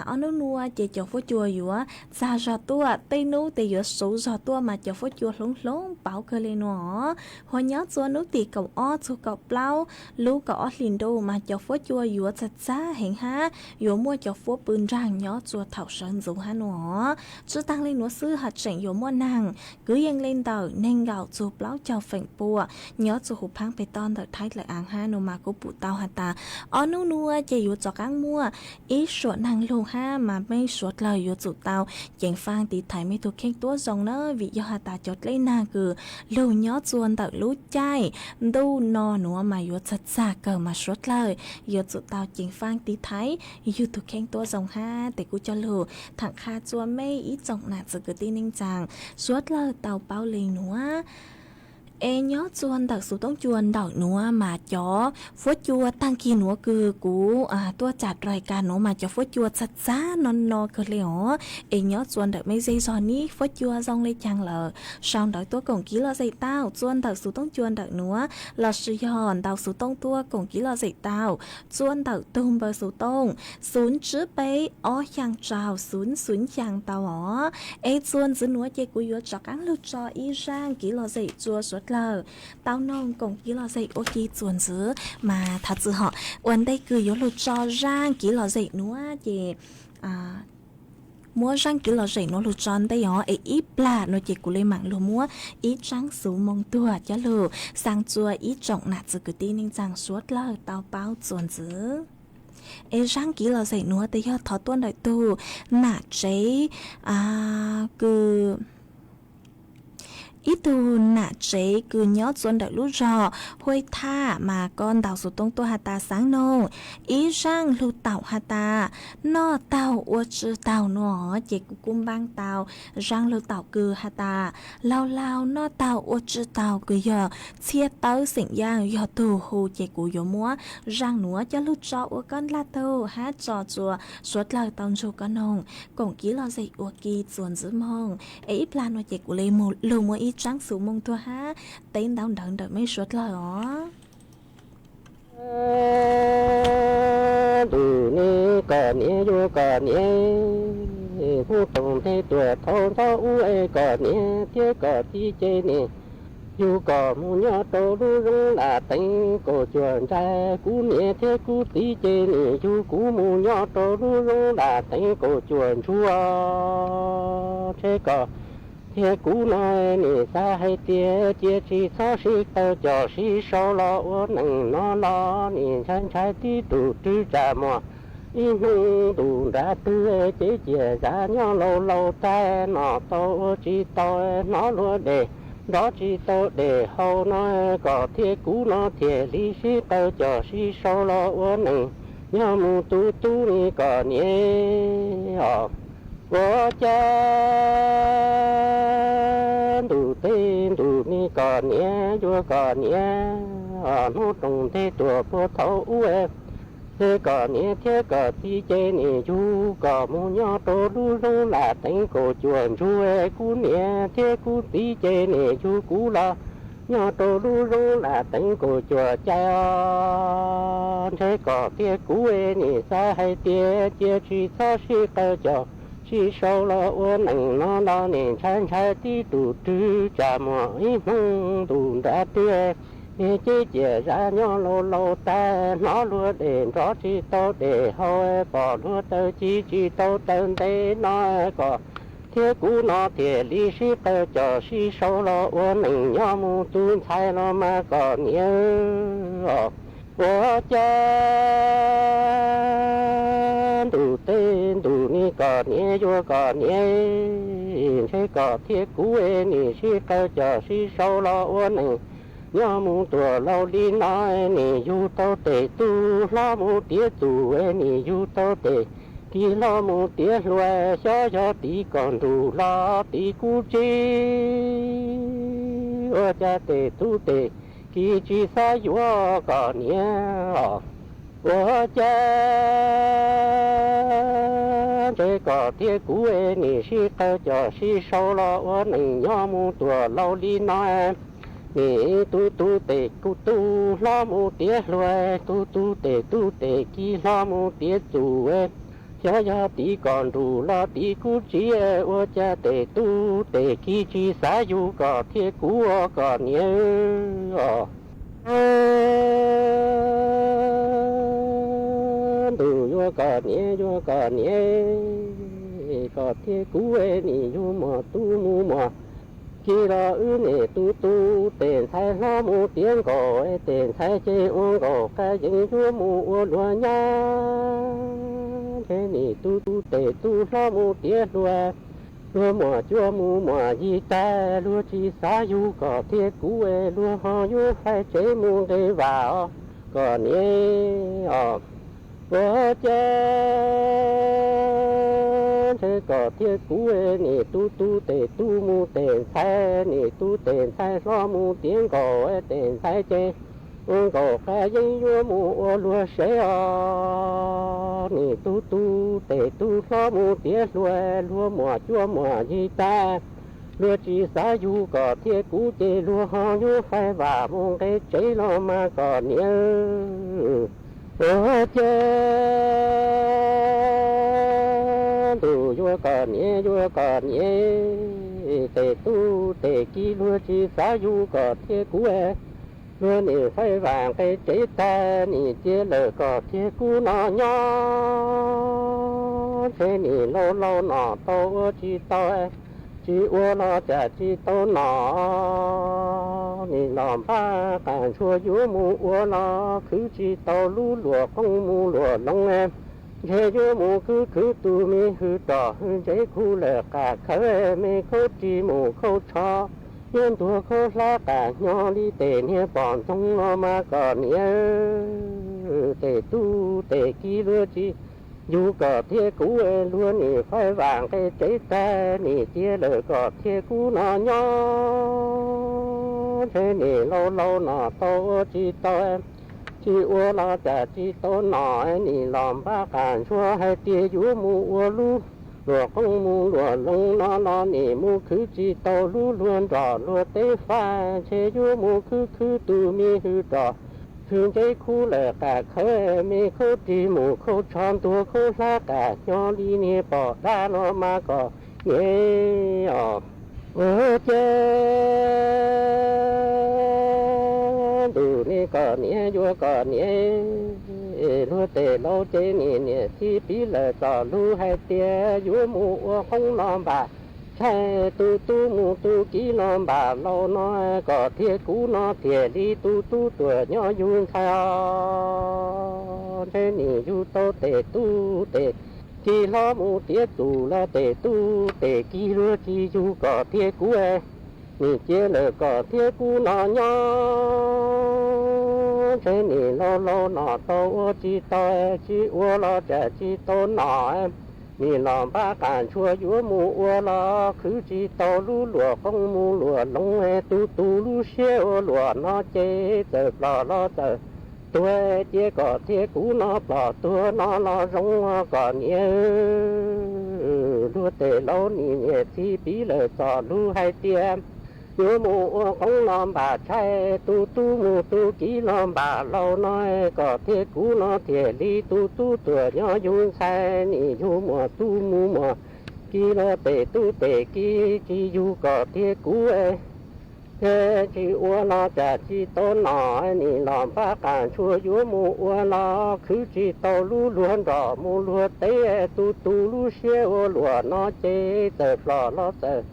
ob hnub nua ces cov fuab cua yuav txag zog tuaj, tej hnub tes yuav suv zog tuaj mas cov fuab cua hloov hloov pauv kawg le nua. Hos nyob txua hnub tim kaum ob txug kaum plaub lub kaum ob hlis ntuj mas cov fuab cua yuav txag txag heev hab yuav muaj cov fuab pw nraag nyob txua thaum sawv ntxuv hab nua. Tsi taag le nuav xwb hab tseem yuav muaj naag kwv yees le ntawm neeg nkaum txug plaub caug feem pua nyob txua huv phaab peg toj ntawm Thaib dlaim aav hab nua mas kuv pum tau has tas ob hnub nua ces yuav rov qaab muaj ib suam naag lug hab mas mej suav dlawg yuav tsum tau ceev faaj tiv thaiv mej tug kheej tuab zoo na, vim yog has tas cov dlej naag kws lug nyob txua ntawm lub caij ntuj no nuav mas yuav txag txag kawg mas suav dlawg yuav tsum tau ceev faaj tiv thaiv yug tug kheej tuab zoo hab. Tes kuv cog lug thaam qha txua mej ib tsoom nam txiv kwv tij neej tsaa suav dlawg tau paub le nuav. Es nyob txua ntawm xuv toob cua ntawm nuav mas cov fuab cua taag kig nuav kws kuv tuaj tsaam rais kag nuav mas cov fuab cua txag txag no no kawg le os. Es nyob txua ntawm mej zej zog nib fuab cua zoo le caag lawm sau ntawv tuaj koom kiv lom zem tau txua ntawm xuv toob cua ntawm nuav, lossis yog ntau xuv toob tuaj koom kiv lom zem tau txua ntawm tug npawb xuv tooj xu tsib peb ob xyaa rau xu xu xyaa tau os. Es txua ntxiv nuav ces kuv yuav rov qaab lug tso ib zaaj kiv lom zem rua suav dlawg tau noog koom kiv lom zem ua ke txua ntxiv. Mas thov txim hom, ua ntej kws yuav lug tso zaaj kiv lom zem nuav ces muab zaaj kiv lom zem nuav lug tso ntej os. Es ib plag nuav ces kuv le maam lug muab ib tsaab xuv moo tuag coj lug xaa txua ib tsoom nam txiv kwv tij neej tsaa suav dlawg tau paub txua ntxiv. Es zaaj kiv lom zem nuav tes yog thov tuaj ntawm tug nam tsev kws ib tug nam tsev kws nyob txua ntawm lub zog Huaj Thaj mas koj ntau xuv tooj tuaj has tas xaav noog ib zaaj lug taum has tas noj taug ua tsi taug nuav. Ces kuv kuj npaaj tau zaaj lug taum kws has tas laug laug noj taug ua tsi taug kws yog Txhiaj Tawb xeem Yaaj yog tug hu. Ces kuv yuav muab zaaj nuav coj lug tso ua koj nlaj tug hab tso txua suav dlawg tau ntsug koj noog koom kiv lom zem ua ke txua ntxiv moog. Es ib plag nuav ces kuv le lug muab ib tsaab xuv moo tuag hab teb ntau ntawv ntawm mej suav dlawg os. Ntuj ne, koj niam yuav koj niam, hnub toom nteg tuaj thaum ntxov ub es koj niam thiab koj txiv ces nim yug koj mus nyob rau lub zoov Laj Teev Kaum Cuam nrag. Kuv niam thiab kuv txiv ces nim yug kuv mus nyob rau lub zoov Laj Teev Kaum Cuam ntsuag. Ntshe koj thiab kuv no nim xav hais tias cia tsis txhob sib qawm coj sib sau los ua neej no los nim ntshai ntshai tib tug rwg tsam muag ib hnub ntuj nrag twg ces ciaj zam nyob laus laus tag noj tau ua tsis tau hnov luag dej nrov tsis tau dej haus no koj thiab kuv no thiaj li sib qawm coj sib sau los ua neej nyob mus tu tu ne koj niam os. Ua cas ntuj teb ntuj ne koj niam yuav koj niam, hnub toom nteg tuaj puag thaum ub es koj niam thiab koj txiv ces nim yug koj mus nyob rau lub zoov Laj Teev Kaum Cuam ntsuag. Kuv niam thiab kuv txiv ces nim yug kuv los nyob rau lub zoov Laj Teev Kaum Cuam cai os. Ntshe koj thiab kuv nim xav hais tias cia tsis txhob sib qawm coj sib sau los ua neej no los nim ntshai ntshai tib tug rwg tsam muag ib hnub ntuj nrag twg ces ciaj zam nyob laus laus tag hnov luag dej nrov tsis tau dej haus, pom luag taw ci tsis tau taw ntev no koj thiab kuv no thiaj li sib qawm coj sib sau los ua neej nyob mus tu ntxhais los mas koj niam os. Ua cas ntuj teb ntuj ne koj niam yuav koj niam, ntshe koj thiab kuv nim sib qawm coj sib sau los ua neej nyob mus tuaj laus li no. Nim yug tau tes tub hlob mus tiav txuj, nim yug tau tes kiv hlob mus tiav hluas, xyov yog tim koj ntuj los tim kuv tsev. Ua cas tes tub tes kiv tsis xav yuav koj niam os. Ua cas ntshe koj thiab kuv es nim sib qawg coj sib sau los ua neej nyob mus tuaj laus li no, nim tu tu tes kuv tu hlob mus tiav hluas, tu tu tes tu tes kiv hlob mus tiav txus. Xyov yog tiv kom nruj los tiv kuv txiv, ua cas tes tu tes kiv tsis xav yug koj thiab kuv os koj niam os. Ntuj yuav koj niam yuav koj niam, koj thiab kuv nim yug muaj tub mus muaj kiv los wb nim tu tu tes ntxhais hlob mus tiav nkaus, tes ntxhais ces ua nkaus qab yeeb yuav mus ua luag nyab. Ntshe nim tu tu tes tu hlob mus tiav hluas, luag muaj cuab mus muaj yig tag, luag tsis xav yug koj thiab kuv, luag ho yuav faib tsev mus nqe vam os koj niam os. Ua cas ntshe koj thiab kuv nim tu tu tes tub mus tes ntxhais, nim tu tes ntxhais hlob mus tiav nkaus, tes ntxhais ces ua nkaus qab yeeb yuav mus ua luag sev os. Nim tu tu tes tu hlob mus tiav hluas, luag muaj cuab muaj yig tag, luag tsis xav yug koj thiab kuv ces luag ho yuav faib vam mus nqe tsev los mas koj niam. Ua cas ntuj yuav koj niam yuav koj niam, tes tub tes kiv luag tsis xav yug koj thiab kuv, luag nim faib vam nqe tsev tag nim cia lawm koj thiab kuv no nyob. Ntshe nim laus laus nom tau ua tsis tau, tsis ua los cas tsis tau nom, nim los npaj qas ntshua yuav mus ua los khwv tsis tau lub luam qoob mus luam loo. Ntshe yuav mus khwv khwv tus me hwm roj hwm ntsev khu lawm qas khawv, me khaub ris mus khaub tsho, yuav ntuag khaub hlab qas hnyo li tes niag pom ntxoog los mas koj niam. Tes tub tes kiv luag tsis yug koj thiab kuv, luag nim faib vam nqe tsev tag nim cia lawm koj thiab kuv no nyob. Ntshe nim laus laus nom tau ua tsis tau, tsis ua los cas tsis tau nom, nim los npaj qas ntshua hais tias yuav mus ua lub luam qoob mus luam loo no los nim mus khwv tsis tau lub luag nroj luag teb faj, ntshe yuav mus khwv khwv tus me hwm roj hwm ntsev khu lawm qas khawv, me khaub ris mus khaub tsho ntuag khaub hlab qas hnyo li niag pom dab los mas koj niam os. Ua cas ntuj ne koj niam yuav koj niam, luag tes laus ces nim niam txiv piv lawm txoj lus hais tias yuav mus ua qoob los npam tshais, tu tub mus tu kiv los npam laus no, koj thiab kuv no thiaj li tu tub tuaj nyob yug ntxhais os. Ntshe nim yug tau tes tub tes kiv hlob mus tiav txus los tes tub tes kiv luag tsis yug koj thiab kuv, nim cia lawm koj thiab kuv no nyob. Ntshe nim laus laus nom tau ua tsis tau, tsis ua los cas tsis tau nom, nim los npaj qas ntshua yuav mus ua los khwv tsis tau lub luam qoob mus luam loo, tu tu lub siab ua luam no ces txawm plom los txawm tuag, cia koj thiab kuv no plom tuag no los zoo koj niam. Luag tes laus nim niam txiv piv lawm txoj lus hais tias yuav mus ua qoob los npam tshais, tu tub mus tu kiv los npam laus no, koj thiab kuv no thiaj li tu tub tuaj nyob yug ntxhais, nim yug muaj tub mus muaj kiv los tes tub tes kiv tsis yug koj thiab kuv, tsis ua los cas tsis tau nom, nim los npaj qas ntshua yuav mus ua los khwv tsis tau lub luag nroj mus luag teb, tu tu lub siab ua luam no ces txawm plom los txawm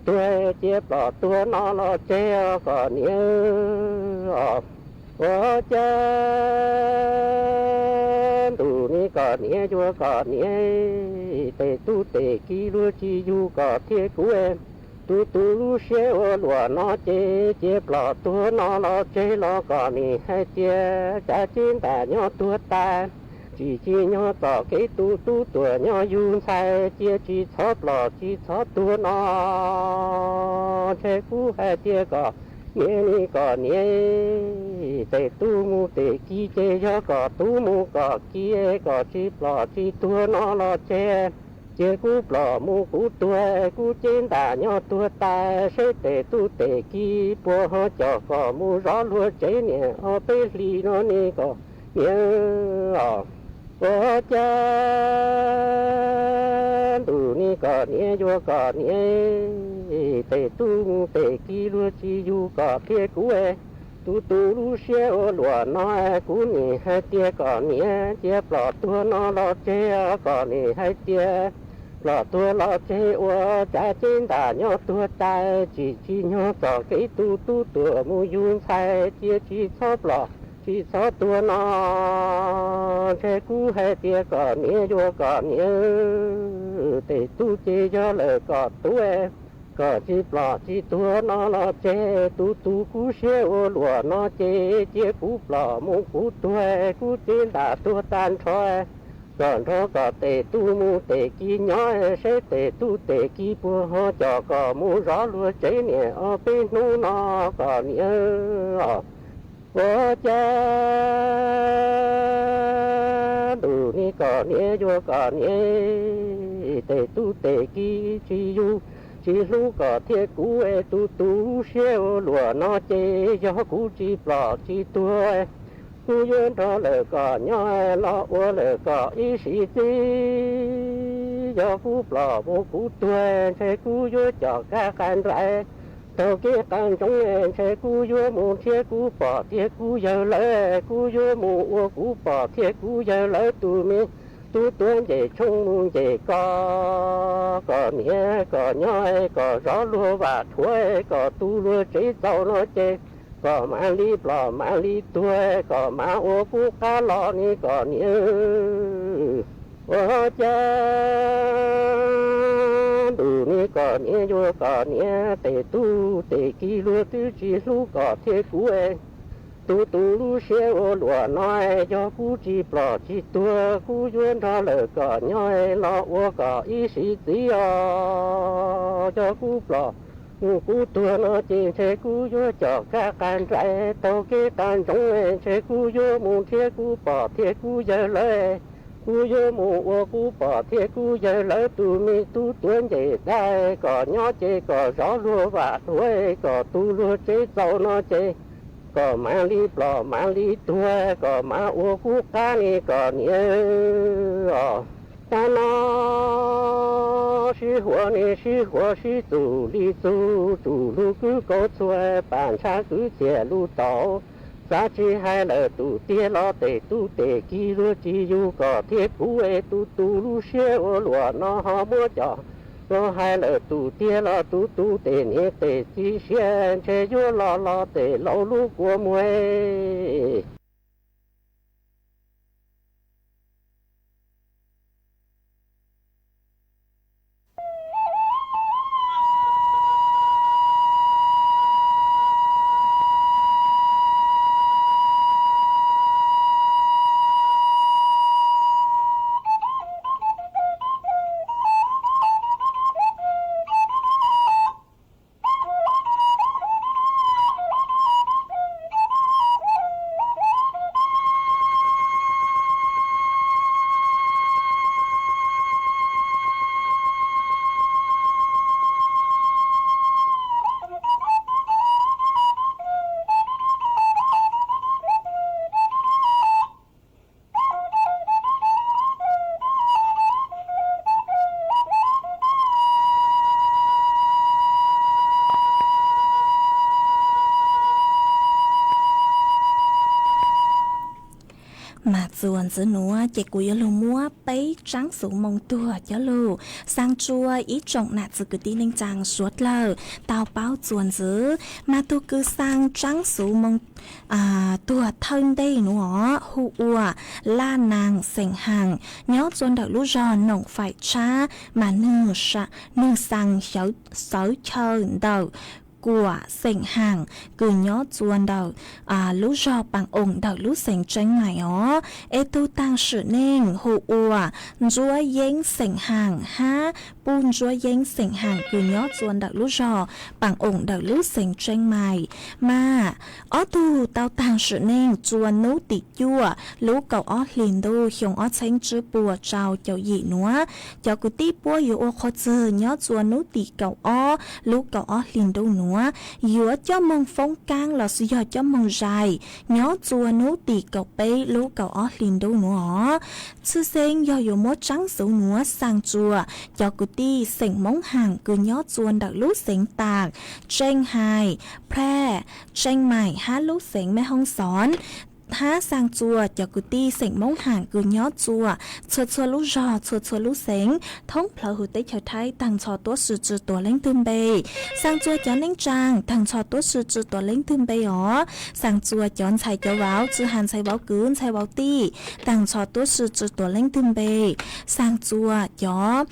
tuag, cia plom tuag no los tseg os koj niam os. Ua cas ntuj ne koj niam yuav koj niam, tes tub tes kiv luag tsis yug koj thiab kuv, tu tu lub siab ua luam no ces cia plom tuag no los tseg los koj nim hais tias cav ceb ntam nyob tuag tas, tsis tsim nyog txoj kev tu tub tuaj nyob yug ntxhais, cia tsis txhob plom tsis txhob tuag no. Ntshe kuv hais tias koj niam ne koj niam, Tes tub mus tes kiv ces yog kom tub mus kom kiv, kom tsis plom tsis tuag no los ces, cia kuv plom mus kuv tuag, kuv cev ntam nyob tuag tas, seb tes tub tes kiv puas ho coj kom mus zov luag tsev niam ob peb hlis no ne kom niam os. Ua cas ntuj ne kom niam yuav kom niam, tes tub mus tes kiv luag tsis yug kom thiab kuv, tus tus lub siab ua luam no, kuv nim hais tias kom niam cia plom tuag no los tseg, kom nim hais tias plom tuag los tseg, ua cas cev ntam nyob tuag tas, tsis tsim nyog txoj kev tus tub tuag mus yug ntxhais, cia tsis txhob plom tsis txhob tuag no. Ntshe kuv hais tias kom niam yuav kom niam, tes tub ces yog lawm kom tub, kom tsis plom tsis tuag no los tseg, tus tus kuv siab ua luam no ces cia kuv plom mus kuv tuag, kuv cev ntam tuag tag nrho, kom nrog kom tes tub mus tes kiv nyob, seb tes tub tes kiv puas ho coj kom mus zov luag tsev niam ob peb hnub no kom niam os. Ua cas ntuj ne kom niam yuav kom niam, tes tub tes kiv tsis yug tsis hlub kom thiab kuv, tus tus siab ua luam no ces yog kuv tsis plom tsis tuag, kuv yuav nrog lawm kom nyob los ua lawm kom ib sim txij. Yog kuv plom mus kuv tuag, ntshe kuv yuav coj kab qa nraim taug kev qa ntsoov, ntshe kuv yuav mus nrhiav kuv pog thiab kuv yawg lawv, kuv yuav mus ua kuv pog thiab kuv yawg lawv tus me tub tuav ncej tshoob mus ncej kos, kom niam kom nyob kom zov luag vam dhuav, kom tu luag tsev txaus no ces kom mam li plom mam li tuag, kom mam ua kuv qab los ne kom niam. Ua cas ntuj ne kom niam yuav kom niam, tes tub tes kiv luag twb tsis hlub kom thiab kuv, tus tus lub siab ua luam no, yog kuv tsis plom tsis tuag, kuv yuav nrog lawm kom nyob los ua kom ib sim txij os. Yog kuv plom mus kuv tuag no ces ntshe kuv yuav coj kab qa nraim taug kev qa ntsoov, ntshe kuv yuav mus nrhiav kuv pog thiab kuv yawg lawv, kuv yuav mus ua kuv pog thiab kuv yawg lawv tus me tub tuav ncej dab, kom nyob ces kom zov luag vam dhuav, kom tu luag tsev txaus no ces kom mam li plom mam li tuag, kom mam ua kuv qab ne kom niam os. Tag no sib huas ne sib huas sib txuj li txug, tsuj lug kwv kaus txhua, pam ntshav kwv txhiaj lug tau. Xav tsis hais lawm tus tiag los tes tub tes kiv luag tsis yug kom thiab kuv, tus tus lub siab ua luam no ho muab coj los hais lawm tus tiag los tus tus tes niam tes txiv siab ntshe yuav los los tes laus lub kua muag. Mas txuas ntxiv nuav ces kuv yuav lug muab peb tsaab xuv moo tuag coj lug xaa tsua ib tsoom nam txiv kwv tij neej tsaa suav dlawg tau paub txuas ntxiv. Mas tug kws xaa tsaab xuv moo tuag thawj ntej nuav hu ua Laj Naas xeem Haas, nyob txua ntawm lub zog Noom Faim Tshab, mas nwg xaa xawv chaw ntawm Kuam xeem Haam kws nyob txua ntawm lub zog Paas Oos ntawm lub xeev Tseeb Mais os. Es tug taag sim neej hu ua Ntsuab Yeeb xeem Haam hab Puj Ntsuab Yeeb xeem Haam kws nyob txua ntawm lub zog Paas Oos ntawm lub xeev Tseeb Mais. Mas ob tug tau taag sim neej txua nub tim cuaj lub kaum ob hlis ntuj xyoo ob txheeb tsib puas rau caum yim nuav. Cov kwv tij puab yuav ua qhua txwg nyob txua nub tim kaum ob lub kaum ob hlis ntuj nuav, yuav coj moog foob kaab lossis yog coj moog zais nyob txua nub tim kaum peb lub kaum ob hlis ntuj nuav os. Tshwj xeeb yog yuav muab tsaab xuv nuav xaa txua cov kwv tij xeem Moob Haam kws nyob txua ntawm lub xeev Taag, Tseej Hais, Phaj, Tseej Mais hab lub xeev Mej Hoob Xoov, hab xaa txua cov kwv tij xeem Moob Haam kws nyob txua txhua txhua lub zog txhua txhua lub xeev thoob plawg huv teb chaws Thaib taag nrho tuab si tsi tuav leej twg npe. Xaa txua cov neej tsaa taag nrho tuab si tsi tuav leej twg npe os. Xaa txua cov ntxhais cov vauv tsi has ntxhais vauv kwv ntxhais vauv tij taag nrho tuab si tsi tuav leej twg npe. Xaa txua cov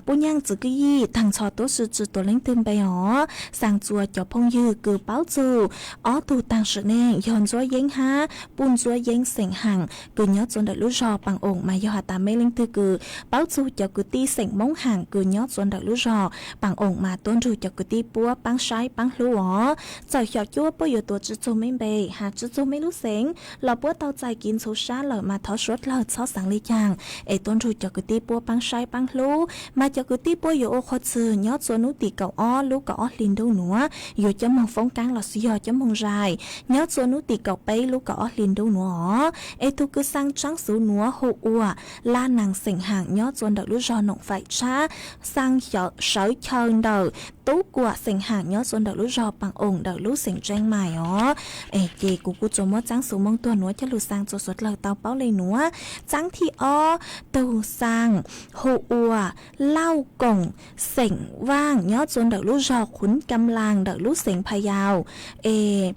puj nyaaj txwv kwj yij taag nrho tuab si tsi tuav leej twg npe os. Xaa txua cov phooj ywg kws paub txug ob tug taag sim neej yog Ntsuab Yeeb hab Puj Ntsuab Yeeb xeem Haam kws nyob txua ntawm lub zog Paas Oos mas yog has tas mej leej twg kws paub txug cov kwv tij xeem Moob Haam kws nyob txua ntawm lub zog Paas Oos mas tuab nrug cov kwv tij puab paab saib paab hlub os. Txawm xyom cuab puab yuav tuav tsi txug mej npe has tsi txug mej lub xeev los puab tau txais kiv ntxhuv sab lawm mas thov suav dlawg txhob xaav le caag es tuab nrug cov kwv tij puab paab saib paab hlub. Mas cov kwv tij puab yuav ua qhua txwg nyob txua nub tim kaum ob lub kaum ob hlis ntuj nuav yuav coj moog foob kaab lossis yog coj moog zais nyob txua nub tim kaum peb lub kaum ob hlis ntuj nuav os. Es tug kws xaa tsaab xuv nuav hu ua Laj Naas xeem Haam nyob txua ntawm lub zog Noom Faim Tshab, xaa sawv chaw ntawm Tub Kuam xeem Haam nyob txua ntawm lub zog Paas Oos ntawm lub xeev Tseeb Mais os. Es ces kuv kuj tsuas muab tsaab xuv Moob tuag nuav coj lug xaa txua suav dlawg tau paub le nuav. Tsaab thib ob tug xaa hu ua Lauj Koom xeem Vaaj nyob txua ntawm lub zog Qhuv Kam Laas ntawm lub xeev Pha Yau. Es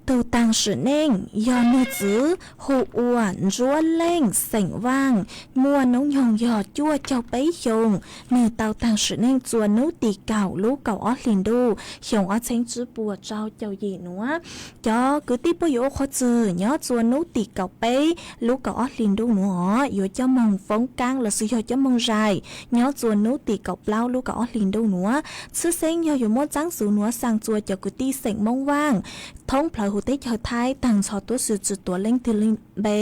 tug taag sim neej yog nwg txwv hu ua Ntsuab Leej xeem Vaaj, muaj noob nyoog yog cuaj caug peb xyoo. Nwg tau taag sim neej txua nub tim kaum lub kaum ob hlis ntuj xyoo ob txheeb tsib puas rau caum yim nuav. Cov kwv tij puab yuav ua qhua txwg nyob txua nub tim kaum peb lub kaum ob hlis ntuj nuav os yuav coj moog foob kaab lossis yog coj moog zais nyob txua nub tim kaum plaub lub kaum ob hlis ntuj nuav. Tshwj xeeb yog yuav muab tsaab xuv nuav xaa txua cov kwv tij xeem Moob Vaaj thoob plawg huv teb chaws Thaib taag nrho tuab si tsi tuav leej twg npe.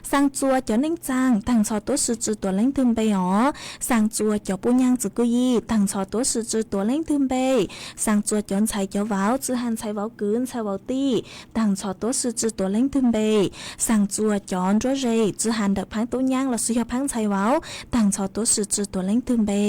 Xaa txua cov neej tsaa taag nrho tuab si tsi tuav leej twg npe os. Xaa txua cov puj nyaaj txwv kwj yij taag nrho tuab si tsi tuav leej twg npe. Xaa txua cov ntxhais cov vauv tsi has ntxhais vauv kwv ntxhais vauv tij taag nrho tuab si tsi tuav leej twg npe. Xaa txua cov nruab ze tsi has ntawm phaab tub nyaab lossis yog phaab ntxhais vauv taag nrho tuab si tsi tuav leej twg npe.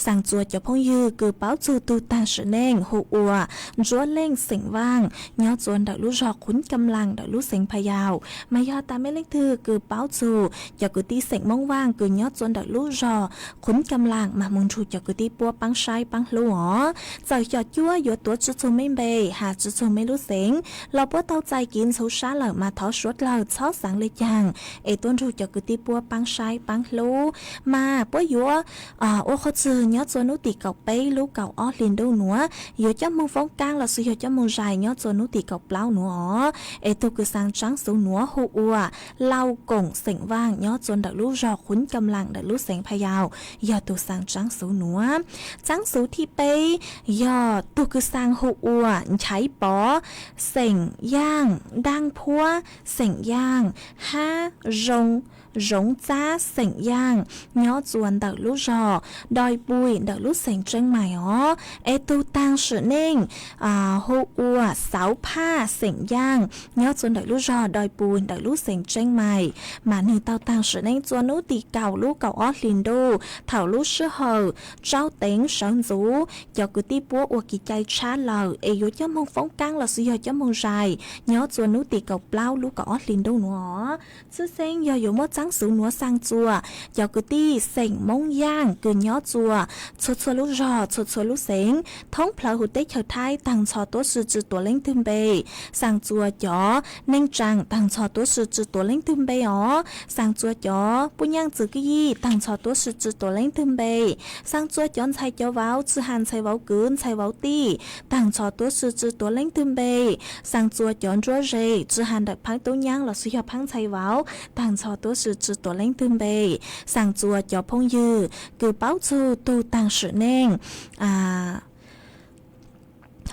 Xaa txua cov phooj ywg kws paub txug tug taag sim neej hu ua Ntsuab Leej xeem Vaaj nyob txua ntawm lub zog Qhuv Kam Laas ntawm lub xeev Pha Yau. Mas yog tas mej leej twg kws paub txug cov kwv tij xeem Moob Vaaj kws nyob txua ntawm lub zog Qhuv Kam Laas mas moog nrug cov kwv tij puab paab saib paab hlub os. Txawm xyom cuab yuav tuav tsi txug mej npe has tsi txug mej lub xeev los puab tau txais kiv ntxhuv sab lawm mas thov suav dlawg txhob xaav le caag es tuab nrug cov kwv tij puab paab saib paab hlub. Mas puab yuav ua qhua txwg nyob txua nub tim kaum peb lub kaum ob hlis ntuj nuav yuav coj moog foob kaab lossis yog coj moog zais nyob txua nub tim kaum plaub nuav os. Es tug kws xaa tsaab xuv nuav hu ua Lauj Koom xeem Vaaj nyob txua ntawm lub zog Qhuv Kam Laas ntawm lub xeev Pha Yau, yog tug xaa tsaab xuv nuav. Tsaab xuv thib peb yog tug kws xaa hu ua Nchaiv Pov xeem Yaaj, Ntaaj Phuab xeem Yaaj hab Zoo, Zoov Txab xeem Yaaj nyob txua ntawm lub zog Doi Pui ntawm lub xeev Tseeb Mais os. Es tug taag sim neej hu ua Xauv Phaj xeem Yaaj nyob txua ntawm lub zog Doi Pui ntawm lub xeev Tseeb Mais. Mas nwg tau taag sim neej txua nub tim kaum lub kaum ob hlis ntuj thaum lub sij hawm tsaub teev sawv ntxuv cov kwv tij puab ua kev cai tshab lawm es yuav coj moog foob kaab lossis yog coj moog zais nyob txua nub tim kaum plaub lub kaum ob hlis ntuj nuav os. Tshwj xeeb yog yuav muab tsaab xuv nuav xaa txuas cov kwv tij xeem Moob Yaaj kws nyob txua txhua txhua lub zog txhua txhua lub xeev thoob plawg huv teb chaws Thaib taag nrho tuab si tsi tuav leej twg npe. Xaa txuas cov neej tsaa taag nrho tuab si tsi tuav leej twg npe os. Xaa txuas cov puj nyaaj txwv kwj yij taag nrho tuab si tsi tuav leej twg npe. Xaa txuas cov ntxhais cov vauv tsi has ntxhais vauv kwv ntxhais vauv tij taag nrho tuab si tsi tuav leej twg npe. Xaa txuas cov nruab ze tsi has ntawm phaab tub nyaab lossis yog phaab ntxhais vauv taag nrho tuab si tsi tuav leej twg npe. Xaa txuas cov phooj ywg kws paub txug tug taag sim neej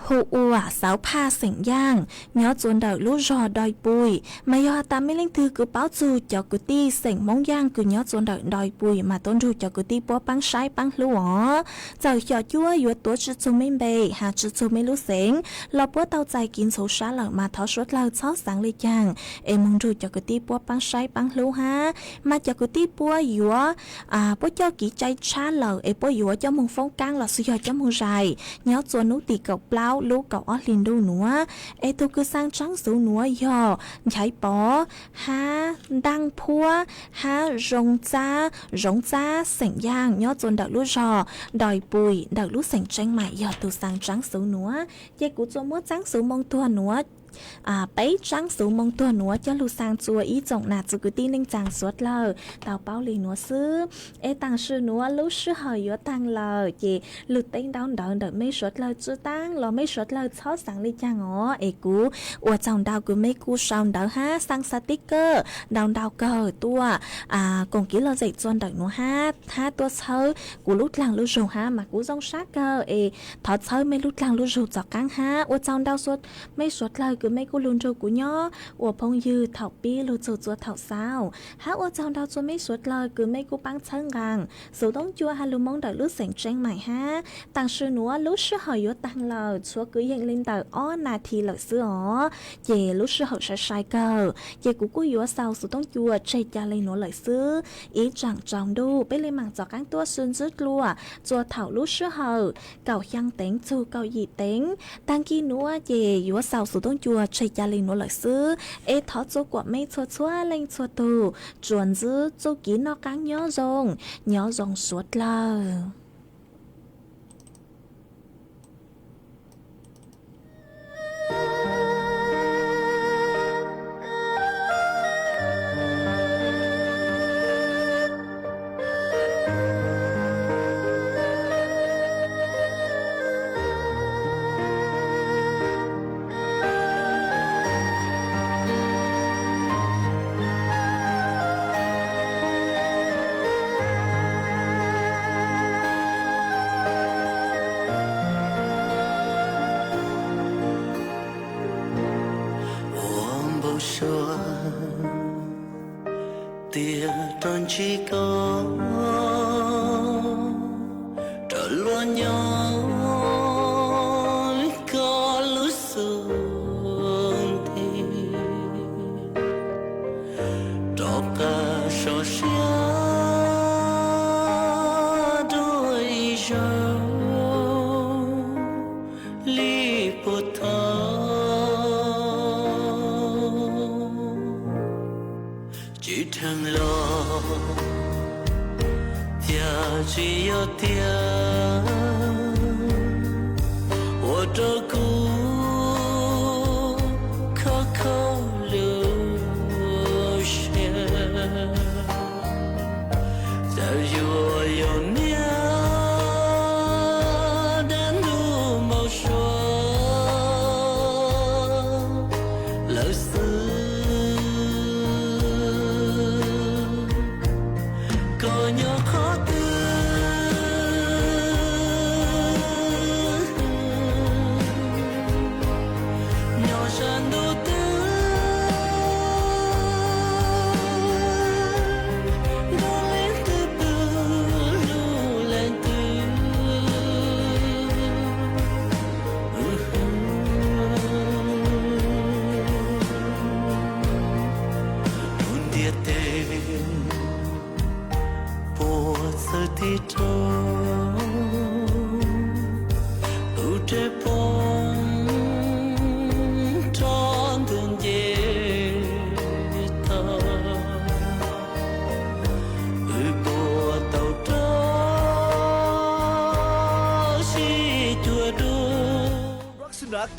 hu ua Xauv Phaj xeem Yaaj nyob txua ntawm lub zog Doi Pui, mas yog has tas mej leej twg kws paub txug cov kwv tij xeem Moob Yaaj kws nyob txua ntawm Doi Pui mas tuab nrug cov kwv tij puab paab saib paab hlub os. Txawm xyom cuab yuav tuav tsi txug mej npe has tsi txug mej lub xeev los puab tau txais kiv ntxhuv sab lawm mas thov suav dlawg txhob xaav le caag es moog nrug cov kwv tij puab paab saib paab hlub hab. Mas cov kwv tij puab yuav puab coj kiv cai tshab lawm es puab yuav coj moog foob kaab lossis yog coj moog zais nyob txua nub tim kaum plaub lub kaum ob hli ntuj nuav. Es tug kws xaa tsaab xuv nuav yog Nchaiv Pov hab Ntaaj Phuab hab Zoo Txab, Zoov Txab xeem Yaaj nyob txua ntawm lub zog Doi Pui ntawm lub xeem Tseeb Maim yog tug xaa tsaab xuv nuav. Ces kuv txua muab tsaab xuv moo tuag nuav peb tsaab xuv moo tuag nuav coj lug xaa txua ib tsoom nam txiv kwv tij neej tsaa suav dlawg tau paub le nuav xwb. Es taam sim nuav lub sij hawm yuav taag lawm ces lug teb ntaub ntawv ntawm mej suav dlawg tsw taab los mej suav dlawg txhob xaav le caag os. Es kuv ua tsaug ntau kws mej kuj sau ntawv hab xaa xav tib kawm ntau ntau kawg tuaj koom kiv lom zem txua ntawm nuav hab, hab tuaj txhawb kuv lub dlaag lub zug hab mas kuv zoo sab kawg es thov txhawb mej lub dlaag lub zug txom qaab hab ua tsaug ntau mej suav dlawg kws mej kuj lug nrug kuv nyob ua phooj ywg thaum pib lug txug txua thaum xaus. Hab ua tsaug ntau txua mej suav dlawg kws mej kuj paab txhawb nqaa xuv toob cua has lug Moob ntawm lub xeem Tseeb Maim hab. Taam sim nuav lub sij hawm yuav taag lawm tshuav kwv yees le ntawm ob nas this lawm xwb os. Ces lub sij hawm sai sai kawg ces kuv kuj yuav xaus xuv toob cua tseg ca le nuav lawm xwb. Ib tsaam tsaus ntuj peb le maam txom qaab tuaj sib ntsib dlua txua thaum lub sij hawm kaum xyaa teev txug kaum yim teev. Taag kis nuav ces yuav xaus xuv toob cua tseg ca le nuav lawm xwb. Es thov txua kuam mej txhua txhua leej txhua tug tsuas ntsib txuj kev noj qaab nyob zoo, nyob zoo suav dlawg. Ua npau suav tias rov ntsib koj, rov luag nyob koj lub xub ntiag, rov qab so siab dua ib zaug li puag thaum tsis dheev los, cas tsis yog tiag ua rau kuv khov kho lub siab. Txawm yuav yog niaj dab ntub npau suav lawm xwb, koj nyob qhov twg, nyob sab ntuj twg, ntuj leej twg pw, lub leej twg.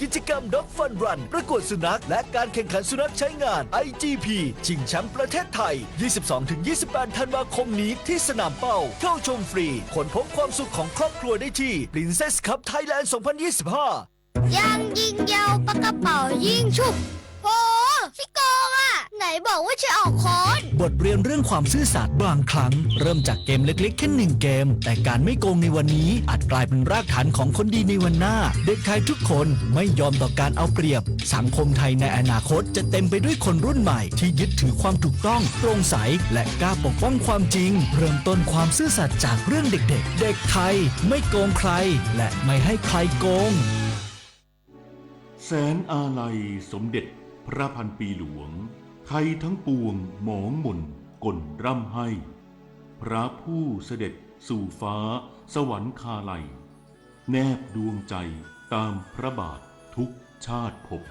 กิจกรรม Dog Fun Run ประกวดสุนัข และการแข่งขันสุนัขใช้งาน ไอจีพี ชิงแชมป์ประเทศไทย ยี่สิบสองถึงยี่สิบแปด ธันวาคมนี้ที่สนามเป้า เข้าชมฟรี ค้นพบความสุขของครอบครัวได้ที่ Princess Cup Thailand สองพันยี่สิบห้า ยางยิงยาวปากกระเป๋ายิงฉุบ โห ขี้โกงอ่ะ ไหนบอกว่าจะออกค้อน บทเรียนเรื่องความซื่อสัตย์บางครั้งเริ่มจากเกมเล็กๆแค่หนึ่งเกม แต่การไม่โกงในวันนี้อาจกลายเป็นรากฐานของคนดีในวันหน้า เด็กไทยทุกคนไม่ยอมต่อการเอาเปรียบ สังคมไทยในอนาคตจะเต็มไปด้วยคนรุ่นใหม่ที่ยึดถือความถูกต้อง โปร่งใส และกล้าปกป้องความจริง เริ่มต้นความซื่อสัตย์จากเรื่องเด็กๆ เด็กไทยไม่โกงใคร และไม่ให้ใครโกง แสนอาลัยสมเด็จพระพันปีหลวง ไทยทั้งปวงหมองหม่นก่นร่ำไห้ พระผู้เสด็จสู่ฟ้าสวรรคาลัย แนบดวงใจตามพระบาททุกชาติภพ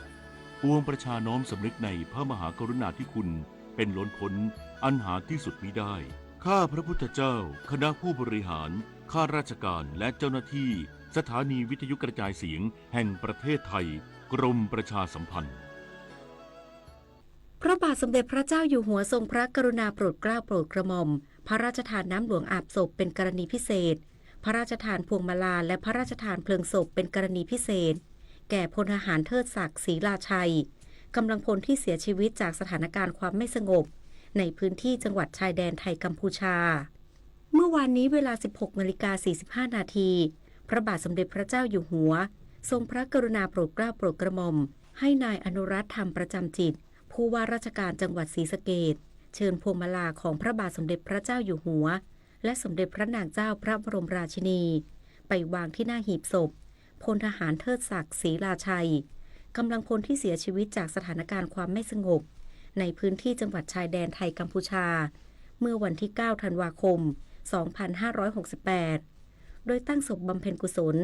ปวงประชาน้อมสำนึกในพระมหากรุณาธิคุณเป็นล้นพ้นอันหาที่สุดมิได้ ข้าพระพุทธเจ้า คณะผู้บริหาร ข้าราชการ และเจ้าหน้าที่ สถานีวิทยุกระจายเสียงแห่งประเทศไทย กรมประชาสัมพันธ์ พระบาทสมเด็จพระเจ้าอยู่หัวทรงพระกรุณาโปรดเกล้าโปรดกระหม่อม พระราชทานน้ำหลวงอาบศพเป็นกรณีพิเศษ พระราชทานพวงมาลา และพระราชทานเพลิงศพเป็นกรณีพิเศษ แก่พลทหารเทิดศักดิ์ ศรีลาชัย กำลังพลที่เสียชีวิตจากสถานการณ์ความไม่สงบ ในพื้นที่จังหวัดชายแดนไทยกัมพูชา เมื่อวานนี้เวลา สิบหกนาฬิกาสี่สิบห้านาที พระบาทสมเด็จพระเจ้าอยู่หัว ทรงพระกรุณาโปรดเกล้าโปรดกระหม่อม ให้นายอนุรัตน์ ธรรมประจำจิต ผู้ว่าราชการจังหวัดศรีสะเกษ เชิญพวงมาลาของพระบาทสมเด็จพระเจ้าอยู่หัว และสมเด็จพระนางเจ้าพระบรมราชินี ไปวางที่หน้าหีบศพ พลทหารเทิดศักดิ์ ศรีลาชัย กำลังพลที่เสียชีวิตจากสถานการณ์ความไม่สงบ ในพื้นที่จังหวัดชายแดนไทยกัมพูชา เมื่อวันที่ เก้า ธันวาคม สองพันห้าร้อยหกสิบแปด โดยตั้งศพบำเพ็ญกุศล